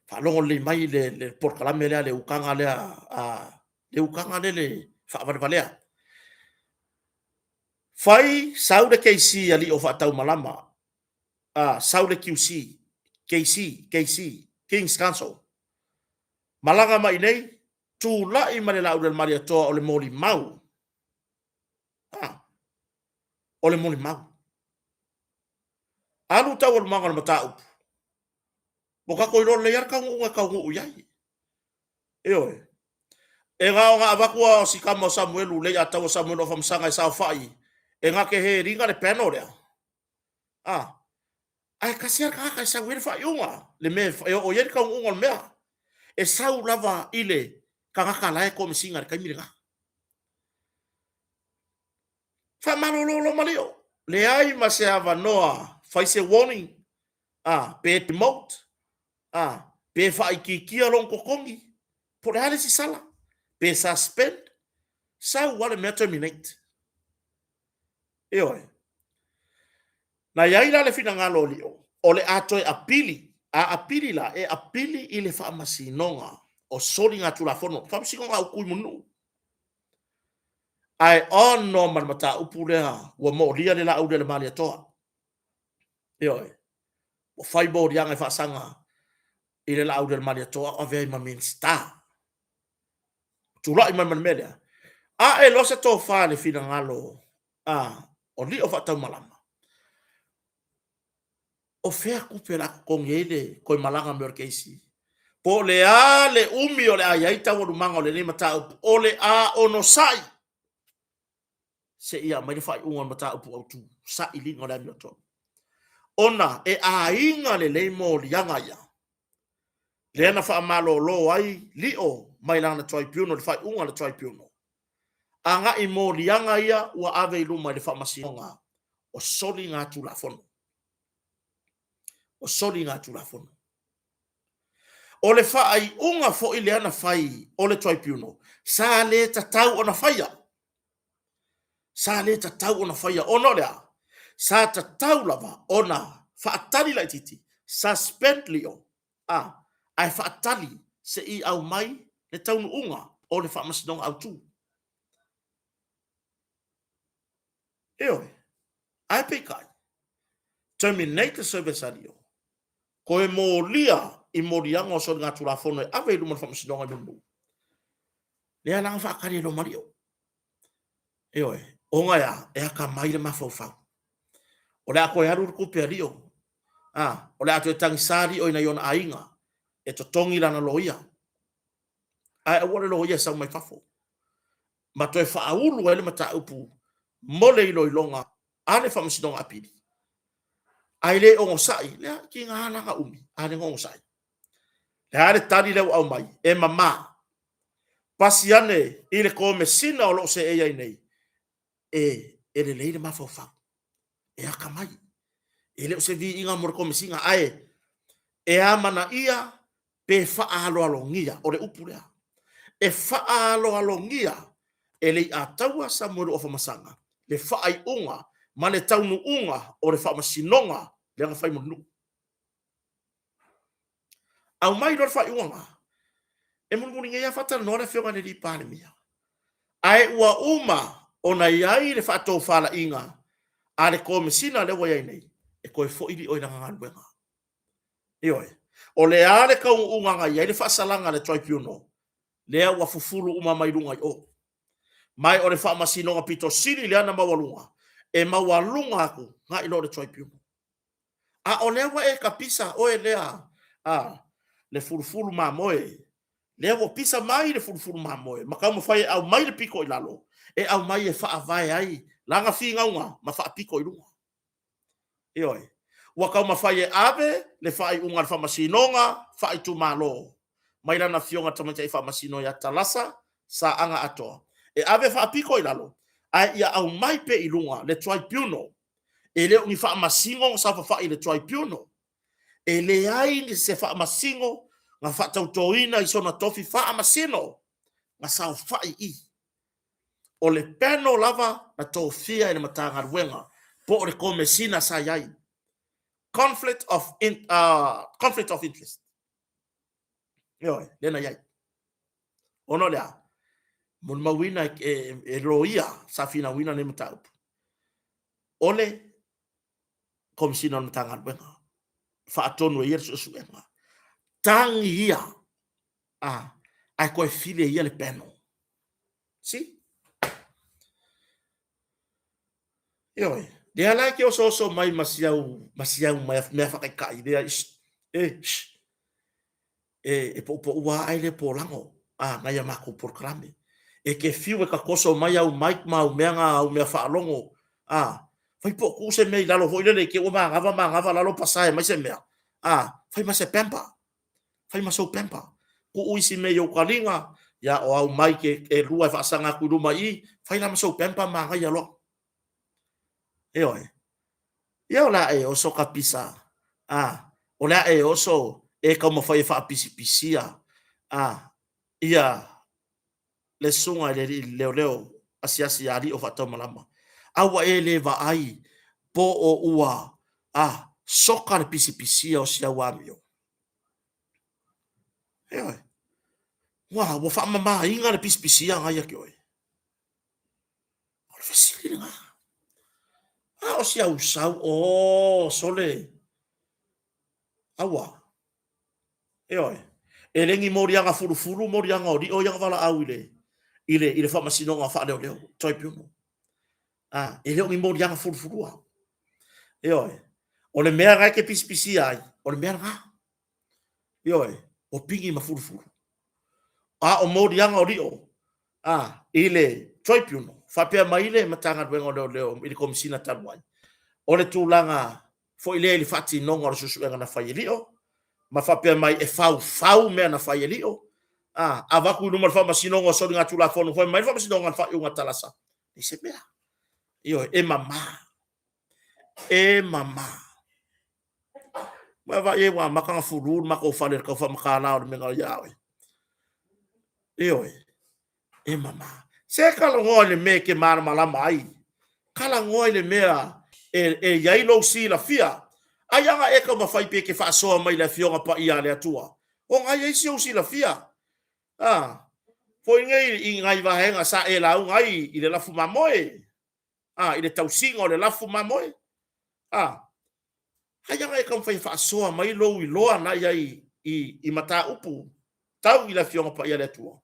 Faalogo lelei mai le, le polokalame lea, le utaga lea, a, le utaga lea le faavalevalea. Fai sau le KC a Lio faataumalama a sau le QC, KC, KC, King's Counsel. Malaga mai nei, tulai ma le Laulu Malietoa o le molimau. A, o le molimau. Alu taualumaga o le mataupu. Ua tatou iloa lelei lava le taunuuga e taunuu i ai. Ioe. E na ona avatu lava o si tama o Samuelu, Leiataua Samuelu Afamasaga e saofai, e na te head ina le panel lea. A, ae tasi lava le tagata e sau i ai le faaiuga, le mea e oo i ai le taunuuga o le mea. E sau lava i le tagata la e komesina i le taimi lena. Faamalolo loa ma Lio. Leai ma se avanoa, fai se warning, a, pe demote, a, pe faaitiitia lona totogi, po o le a le isi sala, pe suspend, sau lava le mea terminate. Ioe. Na i ai la le finagalo o Lio, o le a toe apili, a apili la, e apili i le Faamasinoga o Soligatulafono, Faamasinoga Autu i Mulinuu. Ae on loa ma le mataupu lea ua molia le laau lea i le Malietoa. Ioe. Ua fai moliaga e faasaga i le laau lea i le Malietoa o avea ai ma Minisita. Tulai mai ma le mea lea. Ae loa se tofa i le finagalo a o Lio Faataumalama. O fea tupe o le a totogi ai le toe malaga mai o le KC? Po o le a le umi o le a i ai taualumaga o lenei mataupu, o le a onosai seia aumai le faaiuga o le mataupu autu, sailiga o le amiotonu. Ona e aiga lelei moliaga ia, lea na faamalolo ai Lio mai lana tribunal, le faaiuga a le tribunal, agai moliaga ia ua ave i luma i le Faamasinoga o Soligatulafono. O Soligatulafono. O le faaiuga foi lea na fai o le tribunal, sa le tatau ona faia. Sa le tatau ona faia ona o le a? Sa tatau lava ona faatali laitiiti, suspend Lio, a, ae faatali se i aumai le taunuuga o le Faamasinoga Autu. Ioe. Ae peitai, terminate le service a Lio, toe molia i moliaga o soligatulafono e ave i luma o le Faamasinoga i Mulinuu. Lea la na faatali ai loa ma Lio. Ioe, ona e a? E atamai le mafaufau. O le a toe alu le tupe a Lio, a, o le a toe tagisa Lio i nai ona aiga e totogi lana loia. Ae aua le loia e sau mai fafo. Ma toe faaulu ai le mataupu mo le iloiloga a le Faamasinoga Apili. Ae le onosai, lea, tiga la na umi, a le onosai. Le a le tali lea ua aumai, e mama. Pasi ane i le Komesina o lo o seei ai nei, e, e lelei le mafaufau, e akamai. E le o se viiga mo le Komesina, ae e amanaia pe faaaloalogia, o le upu lea. E faaaloalogia e Leiataua Samuelu Afamasaga le faaiuga ma le taunuuga o le faamasinoga lea na fai mo le nuu. Aumai loa le faaiuga lena, e mulimuli nei lava faatalanoa le Afioga i le alii Palemia. Ae ua uma ona i ai le faatofalaiga a le Komesina lea ua i ai nei, e toe foi Lio i lana galuega. Ioe. O le a le taunuuga na i ai le faasalaga a le Tribunal, lea ua fufulu uma mai luga i o. Ma o le faamasinoga pito sili lea na maualuga, e maualuga atu nai lo le Tribunal. A o lea ua e tapisa oe lea a le fulufulu mamoe, lea ua pisa mai le fulufulu mamoe ma taumafai e aumai le pito i lalo, e aumai e faavae ai lana finauga ma faapito i luga. Ioe. Ua taumafai e ave le faaiuga a le Faamasinoga Faaitumalo mai lana Afioga i le Tamaitai Faamasino ia Talasa Saaga Atoa, e ave faapito i lalo, ae ia aumai pea i luga le Tribunal. E le o ni faamasino na saofafai i le Tribunal. E leai se faamasino na faatautoina i sona tofi faamasino na saofai i i. O le panel lava na tofia e le Matagaluega po o le Komesina sa i ai. Conflict of, in, conflict of interest. Ioe, lea na i ai. Ona o le a? Molimauina e, e, e loia sa finauina nei mataupu. O le Komesina o le Matagaluega, faatonu e ia le suesuega. Tagi ia, a, ae toe fili e ia le panel. See? Ioe, lea la e te osooso mai ma si au, ma si au mea faataitai lea, ish, e, shh, e, e poupoua ae le polago, a, nai a matou polokalame. E te fiu e tatoso mai au mic ma au mea na, au mea faalogo, a, fai po o tuu se mea i lalo foi lele i te i ua manava manava lalo pasae mai se mea, a, fai ma se pamper. Fai ma sou pamper. Tuu isi mea i ou taliga, ia o au mic e, e lua e faasaga atu i luma i i, fai la ma sou pamper manaia loa. Ioe. Ia o le a e oso ka pisa, a, o le a e oso e taumafai e faapisipisia, a, ia le susuga i le alii leoleo asiasi ia Alii o Faataumalama, a ua e le vaai po o ua, a, soka le pisipisia o si au amio. Ioe. Ua, ua faamamaina le pisipisia na ia te oe. O le fesili lena. A o si au sau, o, sole, aua. Ioe. E le ni moliaga fulufulu moliaga o lio ia na valaau i le, i le, i le faamasinoga faaleoleo, tribunal. A, e le o ni moliaga fulufulua. Ioe. O le mea na e te pisipisia ai, o le mea lena. Ioe, ua pigi ma fulufulu. A o moliaga o lio, a, i le tribunal, faapea mai le Matagaluega o Leoleo i le Komesina talu ai, o le tulaga foi lea i le faatinoga o le suesuega na fai e Lio, ma faapea mai e faufau mea na fai e Lio, a, avatu i luma o le Faamasinoga o Soligatulafono, fai mai le Faamasinoga o le faaiuga talasa, leai se mea. Ioe, e mama. E mama. Ua vaai ai ua amata ona fulu le matou fale i le tau faamatala o le mea na ia oe. Ioe, e mama. Se talanoa i le mea e te malamalama ai. Talanoa i le mea e, e i ai lou silafia. Ai ana e taumafai pe te faasoa mai i le Afioga Paia a le Atua. Ona ai ai si ou silafia. Ah, foi nei i nai vaega sa e lauga ai i le lafu mamoe. Ah, i le tausiga o le lafu mamoe. Ah, ai ana e taumafai e faasoa mai lou iloa na i ai i, i mataupu tau i le Afioga Paia a le Atua.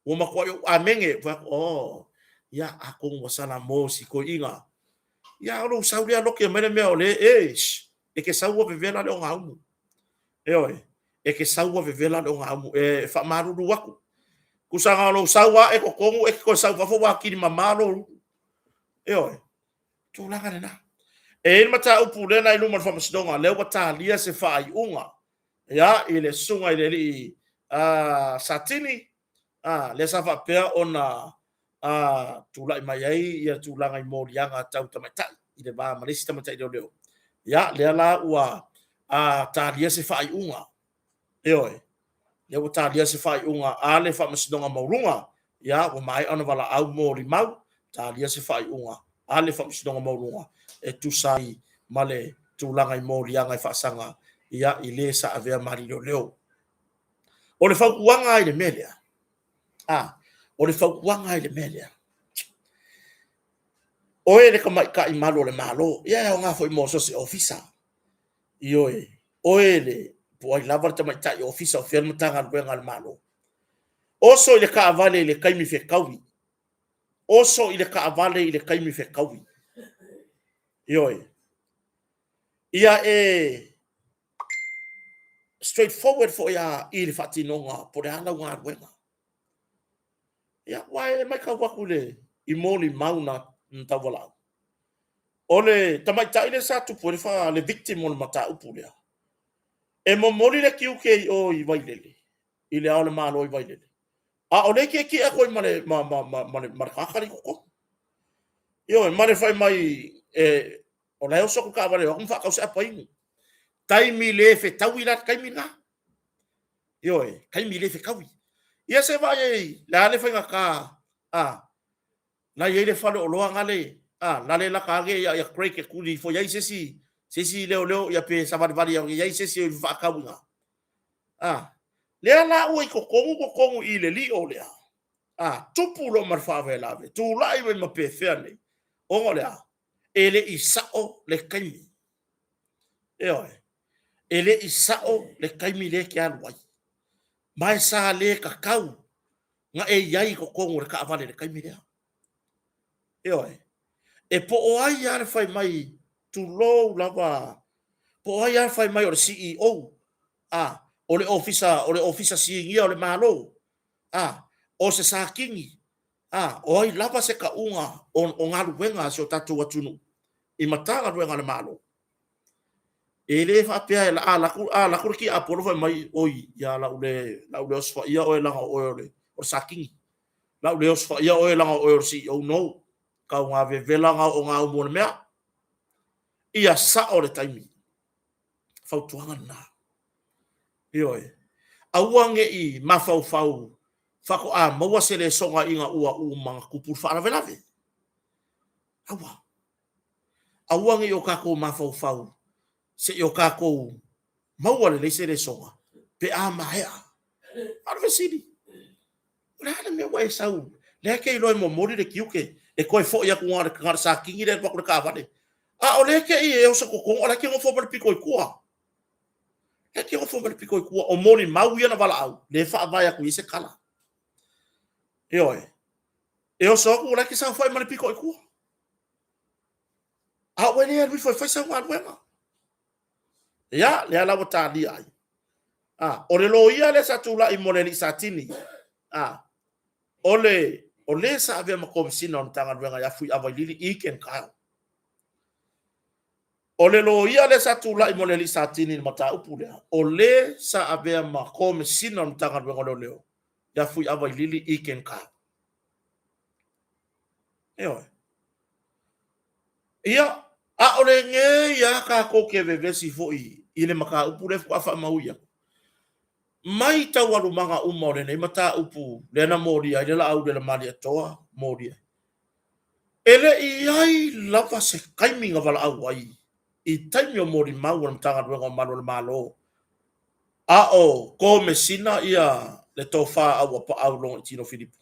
Ua matuai ou amene, fai atu, oh, ia, atonu ua salamo si toeaina. Ia, o lou sau lea loke mai le mea o le, e, e ke sau ua vevela le ogaumu. Ioe, e ke sau ua vevela le ogaumu, e faamalulu atu. Tusa na o lou sau lava e totonu e te toe sau i fafo ua atili mama lou ulu. Ioe, tulaga lena. E i ai le mataupu lea na i luma o le Faamasinoga, lea ua talia se faaiuga, ia, i le susuga i le alii Satini, lea sa faapea ona tulai mai ai ia tulaga i moliaga tau tamaitai i le va ma le isi tamaitai leoleo. Ia, lea la ua talia se faaiuga, ioe, lea ua talia se faaiuga a le Faamasinoga Maualuga. Ia, ua maea ona valaau molimau, talia se faaiuga a le Faamasinoga Maualuga e tusa ai ma le tulaga i moliaga e faasaga, ia, i le sa avea ma alii leoleo. O le fautuaga i le mea lea, a, o le fautuaga i le mea lea, oe le tamaitai malu o le Malo, ia e aoga foi mo so o se ofisa, ioe, oe le, po o ai lava le tamaitai ofisa o fea le Matagaluega a le Malo, oso i le taavale i le taimi fetaui, oso i le taavale i le taimi fetaui, ioe, ia e straight forward foi lava i le faatinoga po o le a lau galuega. Ia, aua e matau atu i le i molimau na taualaau, o le tamaitai lea sa tupu ai le fa, le victim o le mataupu lea, e momoli le tiute i o i Vailele, i le Ao o le Malo i Vailele, a o lea e tietie atu ai ma le ma ma ma ma le ma le tagata lea i totonu. Ioe, ma le fai mai e o la e oso atu le taavale e o atu ma faatau se apa inu. Taimi le fetaui la le taimi lena. Ioe, taimi le fetaui. Ia se vaai ai, le a le faigata, a, la i ai le fale oloa nale, a, la le lata ane ia, ia Craig e tuli ifo i ai se isi, se isi leoleo ia pe savalivali ane i ai se isi e faatau i ina. A, lea la ua i totonu totonu i le lio lea, a, tupu loa ma le faalavelave, tulai mai ma pefea nei, ona o le a? E le i sao le taimi. Ioe. E le i sao le taimi lea e te alu ai. Ma e sa le tatau na e i ai i totonu o le taavale i le taimi lea. Ioe. E po o ai lava le fai mai, tulou lava, po o ai lava le fai mai o le CEO, a, o le ofisa, o le ofisa sinia o le Malo, a, o se Satini, a, o ai lava se tauga o galuega a si o tatou atunuu i Matagaluega a le Malo, e le faapea e a alu atu le tiapolo fai mai, oi, ia la u le, la u le osofaia oe leaga o oe o le Satini. La u le osofaia oe leaga o oe o le CEO. No. Tau ga vevela ga o ga umu o le mea. Ia sao le taimi. Fautuaga lena. Ioe. Aua ne i mafaufau faatoa maua se lesona ina ua uma na tupu le faalavelave. Aua. Aua ne i o tatou mafaufau se i o tatou maua lelei se lesona pe a maea. A o le fesili, o le a le mea ua e sau, lea e te iloa e momoli le tiute, e toe foi atu na o le Satini lea e alu atu i le taavale. A o lea e te i e oso totonu, o la e te nofo ma le pito i tua. E te nofo ma le pito i tua, o molimau ia na valaau, lea e faavae atu i ai se tala. Ioe. E oso atu o la e te saofai ma le pito i tua. A ua le alu ifo e fai sau galuega. Ia, lea la ua talia ai. A, o le loia lea sa tulai mo le alii Satini. A, o le, o le sa avea ma Komesina o le Matagaluega ia Fuiava i Lili i Ken Kyle. O le loia lea sa tulai mo le alii Satini i le mataupu lea, o le sa avea ma Komesina o le Matagaluega o Leoleo ia Fuiava i Lili i Ken Kyle. Ioe. Ia, a o lenei lava tatou te vevesi foi i le mataupu lea faatoa faamaui atu. Mai taualumaga uma o lenei mataupu lea na molia ai le Laauli a le Malietoa, molia. E le i i ai lava se taimi na valaau ai i taimi o molimau a le Matagaluega o Malu o le Malo, a o Komesina ia le Tofa Auapaau Logoitino Filipo.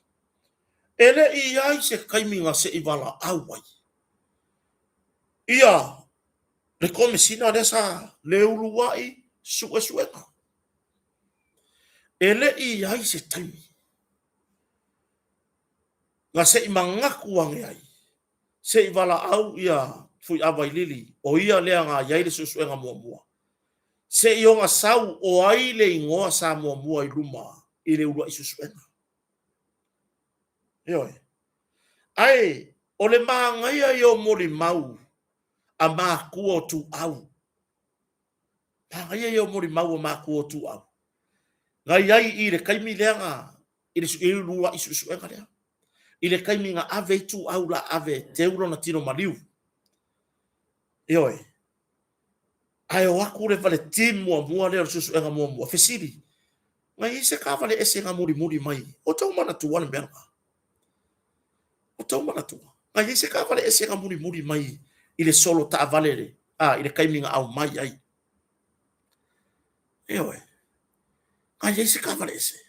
E le i i ai se taimi na se i valaau ai ia le Komesina lea sa le uluai suesuega. E le i i ai se taimi na se i manatu ane ai, se i valaau ia Fuiavailili, o ia lea na i ai le suesuega muamua. Seioga sau o ai le igoa sa muamua i luma i le uluai suesuega. Ioe. Ae o le manaia ia o molimau a matua o Tuau. Manaia ia o molimau a matua o Tuau. Na i ai i le taimi lea na i le uluai suesuega lea. I le taimi na ave ai Tuau la ave e teu lona tino maliu. Ioe. Ae o atu le le team muamua lea o le suesuega muamua, fesili, na i ai se taavale ese na mulimuli mai? O tou manatua le mea lena? O tou manatua? Na i ai se taavale ese na mulimuli mai i le solo taavale le, a, i le taimi na aumai ai? Ioe. Na i ai se taavale ese?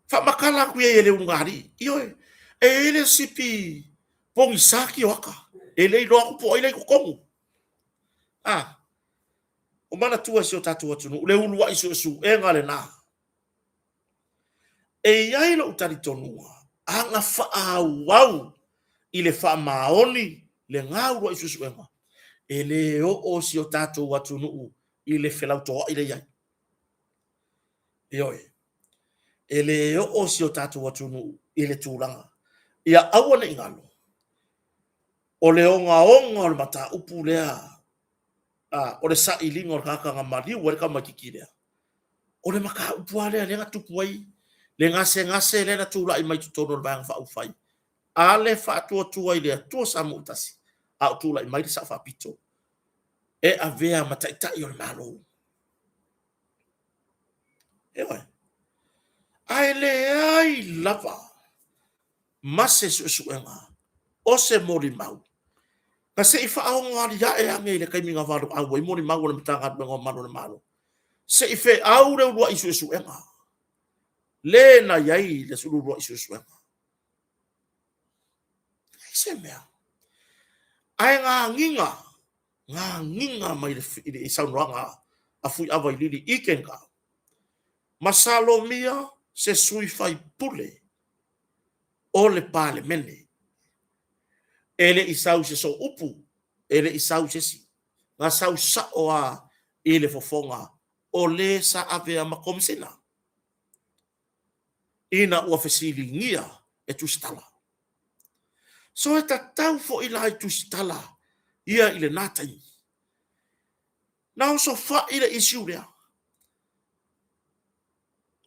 Faamatala atu i ai e le ulugalii. Ioe. E i ai le sipi pogisa kioaka, e le iloa atu po o ai la e i totonu. A, o manatua e si o tatou atunuu, le uluai suesuega lena. E i ai lou talitonuga, a na faaauau i le faamaoni lena uluai suesuega, e le oo si o tatou atunuu i le felautoa'i lea e i ai. Ioe. E le oo si o tatou atunuu i le tulaga. Ia aua ne i galo, o le ogaoga o le mataupu lea, a, o le sailiga o le tagata na maliu ai le tamaitiiti lea, o le mataupu lava lea lea na tupu ai le gasegase lea na tulai mai totonu o le Vaega Faaupufai a le Faatuatua i le Atua Samoa ua tasi, a o tulai mai le Sao Faapito e avea ma Taitai o le Malo. Ioe. Ae leai lava ma se suesuega o se molimau na se i faaogoaliae ane i le taimi na valaau ai molimau a le Matagaluega o Malu o le Malo, se i feau le uluai suesuega le na i ai le uluai suesuega. Leai se mea. Ae na agiga, na agiga mai i saunoaga a Fuiava i Lili i Kenekau, masalomia se sui faipule o le Palemene e le i sau i se sooupu, e le i sau i se isi, na sau sao lava i le fofoga o le sa avea ma Komesina ina ua fesiligia e Tusitala. So e tatau foi la i Tusitala ia i lena taimi na osofai le issue lea.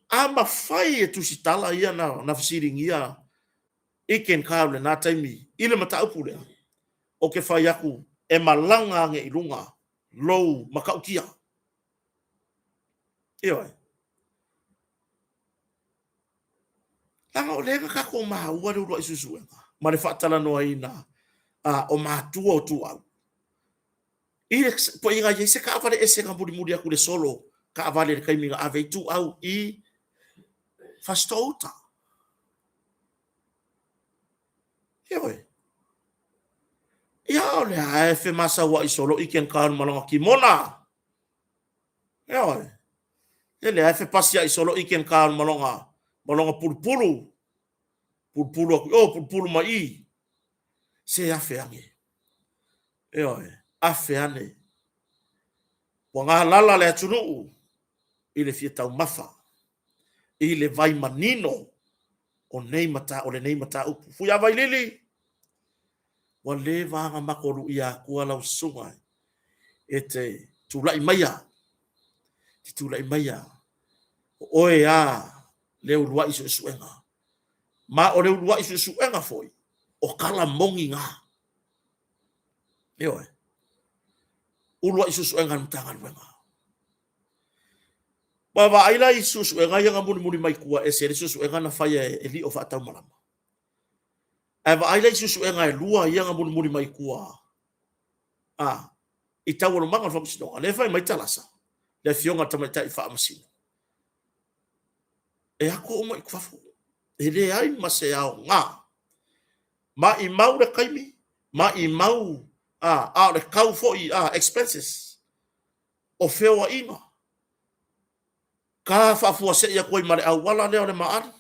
A mafai e Tusitala ia na fesiligia i Kenekau i lena taimi i le mataupu lea, ou te fai atu e malaga ane i luga lou matautia. Ioe. Leaga o lea na tatou maua le uluai suesuega ma le faatalanoaina o matua o Tuau. I le po o i ai se taavale ese na mulimuli atu i le solo taavale i le taimi na ave ai Tuau i Fasitoo-uta. Ioe. Ia o lea e femasauai solo i Kenekau ma lona kimona. Ioe. E lea e fepasiai solo i Kenekau ma lona pulupulu. Pulupulu atu i o, pulupulu mai i. Se afe ane. Ioe, afe ane. Ua galala le atunuu i le fia taumafa, i le vai manino o nei mata, o lenei mataupu. Fuiavailili, ua leva ona matou luia atua lau susuga e te tulai maia, te tulai maia, o oe a le uluai suesuega. Ma o le uluai suesuega foi, o tala moni na. Ioe. Uluai suesuega a le Matagaluega. Ua vaai la i suesuega ia na mulimuli mai tua ese le suesuega na faia e Lio Faataumalama. Ae vaai la i suesuega e lua ia na mulimuli mai tua a i taualumaga o le faamasinoga, lea e fai mai Talasa, le afioga i le tamaitai faamasino, e ato uma i fafo, e leai ma se aoga. Maimau le taimi, maimau a, a o le tau foi a expenses o feoaiga, ka faafuasei atu ai ma le auala lea o le Maali,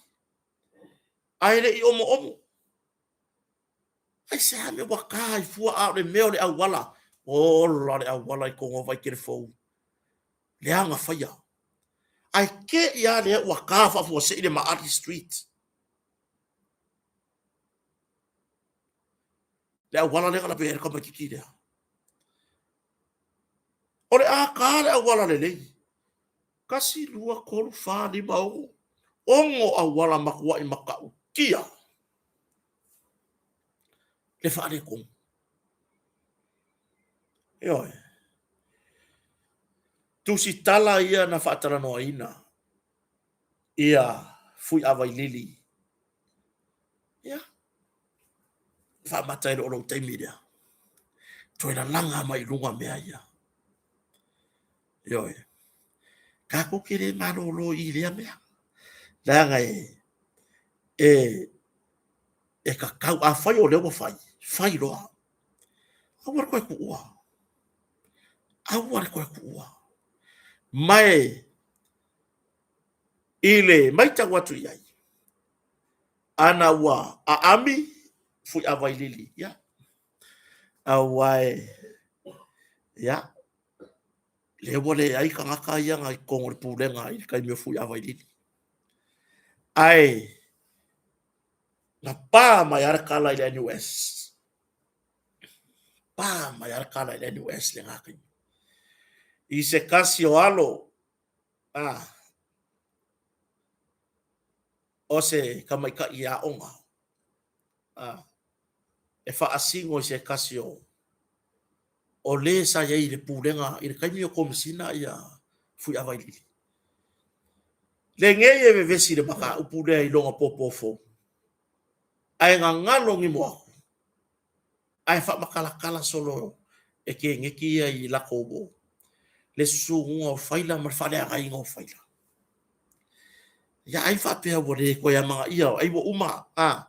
ae le i omoomo. Aisea mea ua ka ai fua a o le mea o le auala? Ola le auala i Toga o Vaitele fou. Leaga faia. Ae te i lava lea ua ta faafuasei le Maali Street. Le auala lea na lavea ai le tamaitiiti lea. O le a ta le auala lelei. 1, 2, 3, 4, 5, 6, 6 auala matuai matautia le faaletonu. Ioe. Tusitala ia na faatalanoaina ia Fuiavailili. Ia, faamata e le o lou taimi lea. Toe lalaga mai i luga mea ia. Ioe. Tatou te le malolo i lea mea. Leaga e, e, e tatau, afai o lea ua fai, fai loa. Aua le toe tuua. Aua le toe tuua. Ma e i le matau atu i ai, ana ua aami Fuiavailili, ia, aua e, ia, lea ua leai tagata ia na i totonu o le pulega i le taimi o Fuiavailili. Ae na pa mai lava le tala i le NUS, pa mai lava le tala i le NUS lena taimi. I se tasi o alo, a, o se tamaitai aoga, a, e faasino i se tasi o o le sa i ai i le pulega i le taimi o Komesina ia Fuiavailili. Lenei e vevesi i le mataupu lea i lona pōpō fou, ae gagalo nimo atu, ae faamatalatala solo e keneti ia i latou uo le susunuga o faila ma le faaleagaina o faila. Ia ai faapea ua le toe amanaia, ai ua uma, a,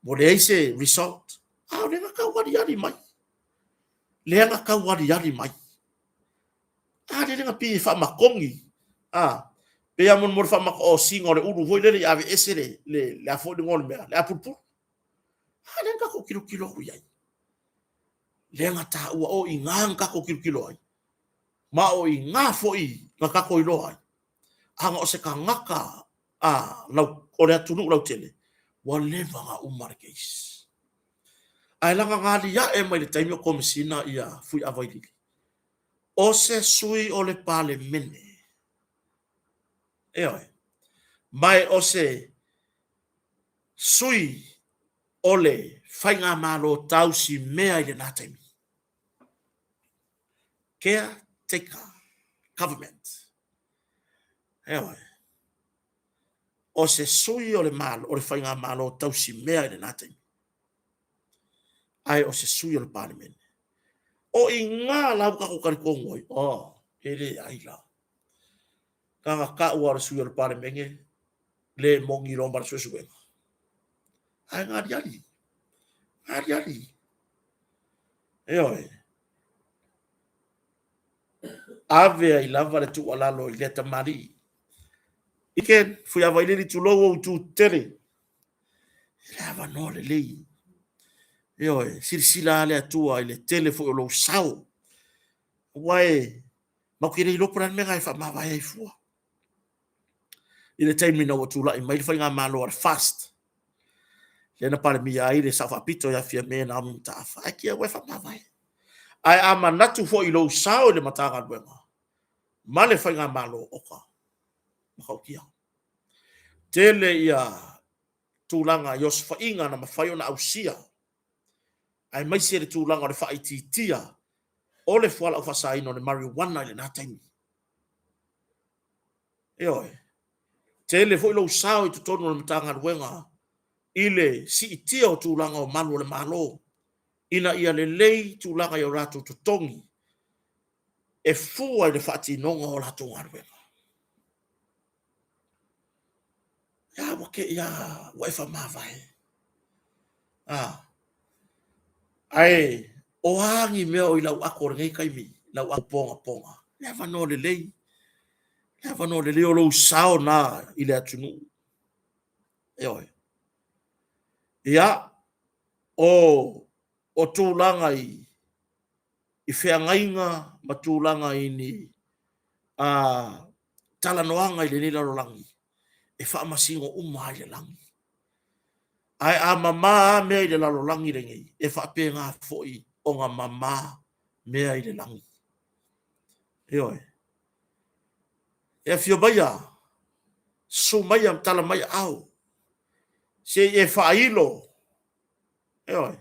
ua leai se result. A o lea na tau aliali mai. Lea na tau aliali mai. A lele na pei e faamatogi, a, pei lava mo le faamataosina o le ulu foi lele i aveese le, le, le a foi le igoa o le mea, le apulupulu. A lea na tatou tilotilo atu i ai. Lea na taua, o i ina na tatou tilotilo ai. Ma o i ina foi na tatou iloa ai, ana o se tagata a lau, o le atunuu lautele, ua leva ona uma le case. Ae leaga na aliae mai i le taimi o Komesina ia Fuiavailili, o se sui o le Palemene. Ioe. Ma o se sui o le Faigamalo tausimea i lena taimi. Caretaker government. Ioe. O se sui o le Malo, o le Faigamalo tausimea i lena taimi. Ae o se sui o le Palemene. O i ina la ua tatou talitonu ai, oh, e leai la. Leaga tau lava o le sui o le Palemene, le moni loa ma le suesuega. Ae na aliali. Na aliali. Ioe. Ave ai lava le tuualalo i lea tamalii. Ike, Fuiavailili, tulou ou itu tele. E le avanoa lelei. Ioe, silasila lava le Atua i le tele foi o lou sao. Aua e, matou te le iloa po o le a le mea na e faamavae ai fua. I le taimi ina ua tulai mai le faigamalo a le FAST, lea na palemia ai le Sao Faapito ia Fiame Naomi Mataafa, ae tia ua e faamavae. Ae a manatu foi i lou sao i le Matagaluega ma le faigamalo, oka, matautia. Tele ia tulaga i osofaiga na mafai ona ausia, aemaise le tulaga o le faaitiitia o le fualaau faasaina o le marijuana i lena taimi. Ioe. Tele foi lou sao i totonu o le Matagaluega i le siitia o tulaga o malu o le Malo ina ia lelei tulaga i o latou totogi e fua i le faatinoga o latou galuega. Ia, ua te i a, ua e faamavae. A, ae o a ni mea o i lau ato i lenei taimi, lau ato pogapoga, le avanoa lelei, le avanoa lelei o lou sao na i le atunuu. Ioe. Ia, o O tulaga i i feagaiga ma tulaga i ni a talanoaga i lenei lalolagi, e faamasino uma ai le lagi. Ae a mama lava mea i le lalolagi lenei, e faapena foi ona mama mea i le lagi. Ioe. E afio maia, susu maia ma tala mai aao, se i e faailo, ioe,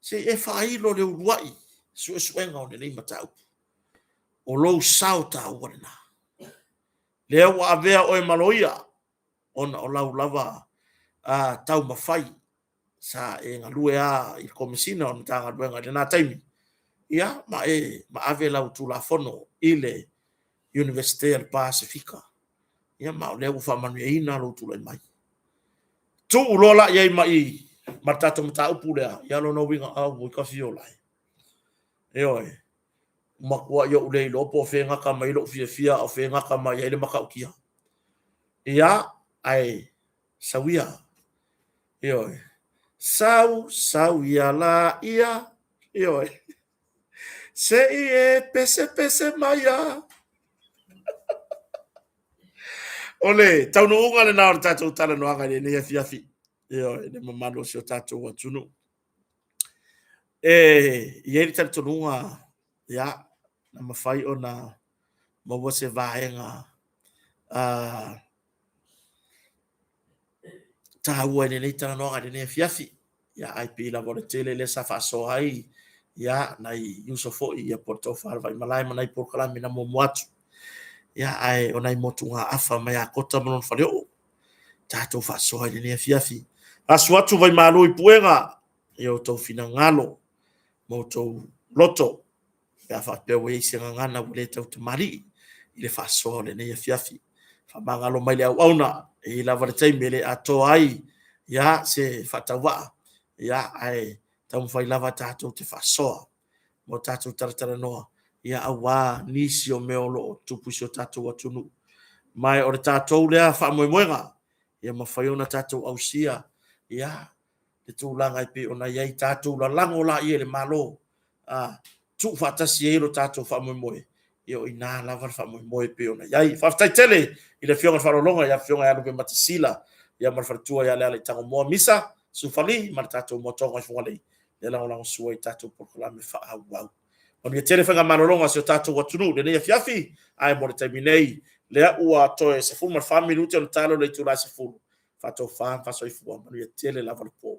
se i e faailo le uluai suesuega o lenei mataupu. O lou sao taua lena. Lea ua avea oe ma loia, ona o lau lava taumafai sa e galue lava i le Komesina o le Matagaluega i lena taimi, ia, ma e ma ave lau Tulafono i le Iunivesite a le Pasefika, ia ma o lea ua faamanuiaina lou tulai mai. Tuu loa la i ai ma i ma le tatou mataupu lea, ia o lona uiga, auoi tafiola e. Ioe, matuai ou le iloa po o fea e gata mai ai lou fiafia a o fea e gata mai ai le matautia. Ia, ae sau ia. Ioe. Sau, sau ia la ia. Ioe. Se i e pesepese mai a. O le taunuuga lena o le tatou talanoaga i lenei afiafi. Ioe, le mamalu o si o tatou atunuu. E i ai le talitonuga, ia, na mafai ona maua se vaega taua i lenei talanoaga i lenei afiafi. Ia, ae pei lava o le tele lea sa faasoa ai, ia, nai uso foi, ia po o le Tofa a le Vaimalae ma nai polokalame na muamua atu. Ia, ae o nai motugaafa mai ia Kota ma lona faleoo, tatou faasoa i lenei afiafi. Asu atu vaimalu i puega i outou finagalo ma outou loto, pe a faapea ua i ai se gagana ua le tautamalii i le faasoa o lenei afiafi. Faamagalo mai le auauna, e i ai lava le taimi e le atoa ai ia se faatauvaa, ia ae taumafai lava tatou te faasoa ma tatou talatalanoa, ia aua nisi o mea o lo o tutupu i si o tatou atunuu. Ma o le tatou lea faamoemoega, ia mafai ona tatou ausia ia le tulaga e pei ona i ai, tatou lalago laia i le Malo, tuufaatasi ai lo tatou faamoemoe, ia o i ina lava le faamoemoe e pei ona i ai. Faafetai tele i le Afioga i le Faaaloaloga i le Afioga ia Lupematasila ma le faletua ia Lealaitangomoa Misa Sufali ma le tatou moatoga i Fugalei e lagolagosua i tatou polokalame faaauau. Manuia tele faigamalologa a si o tatou atunuu i lenei afiafi, ae mo le taimi nei, lea ua toe 14 minute ona talo le itula e 10, faatofa ma faasoifua, manuia tele lava le po.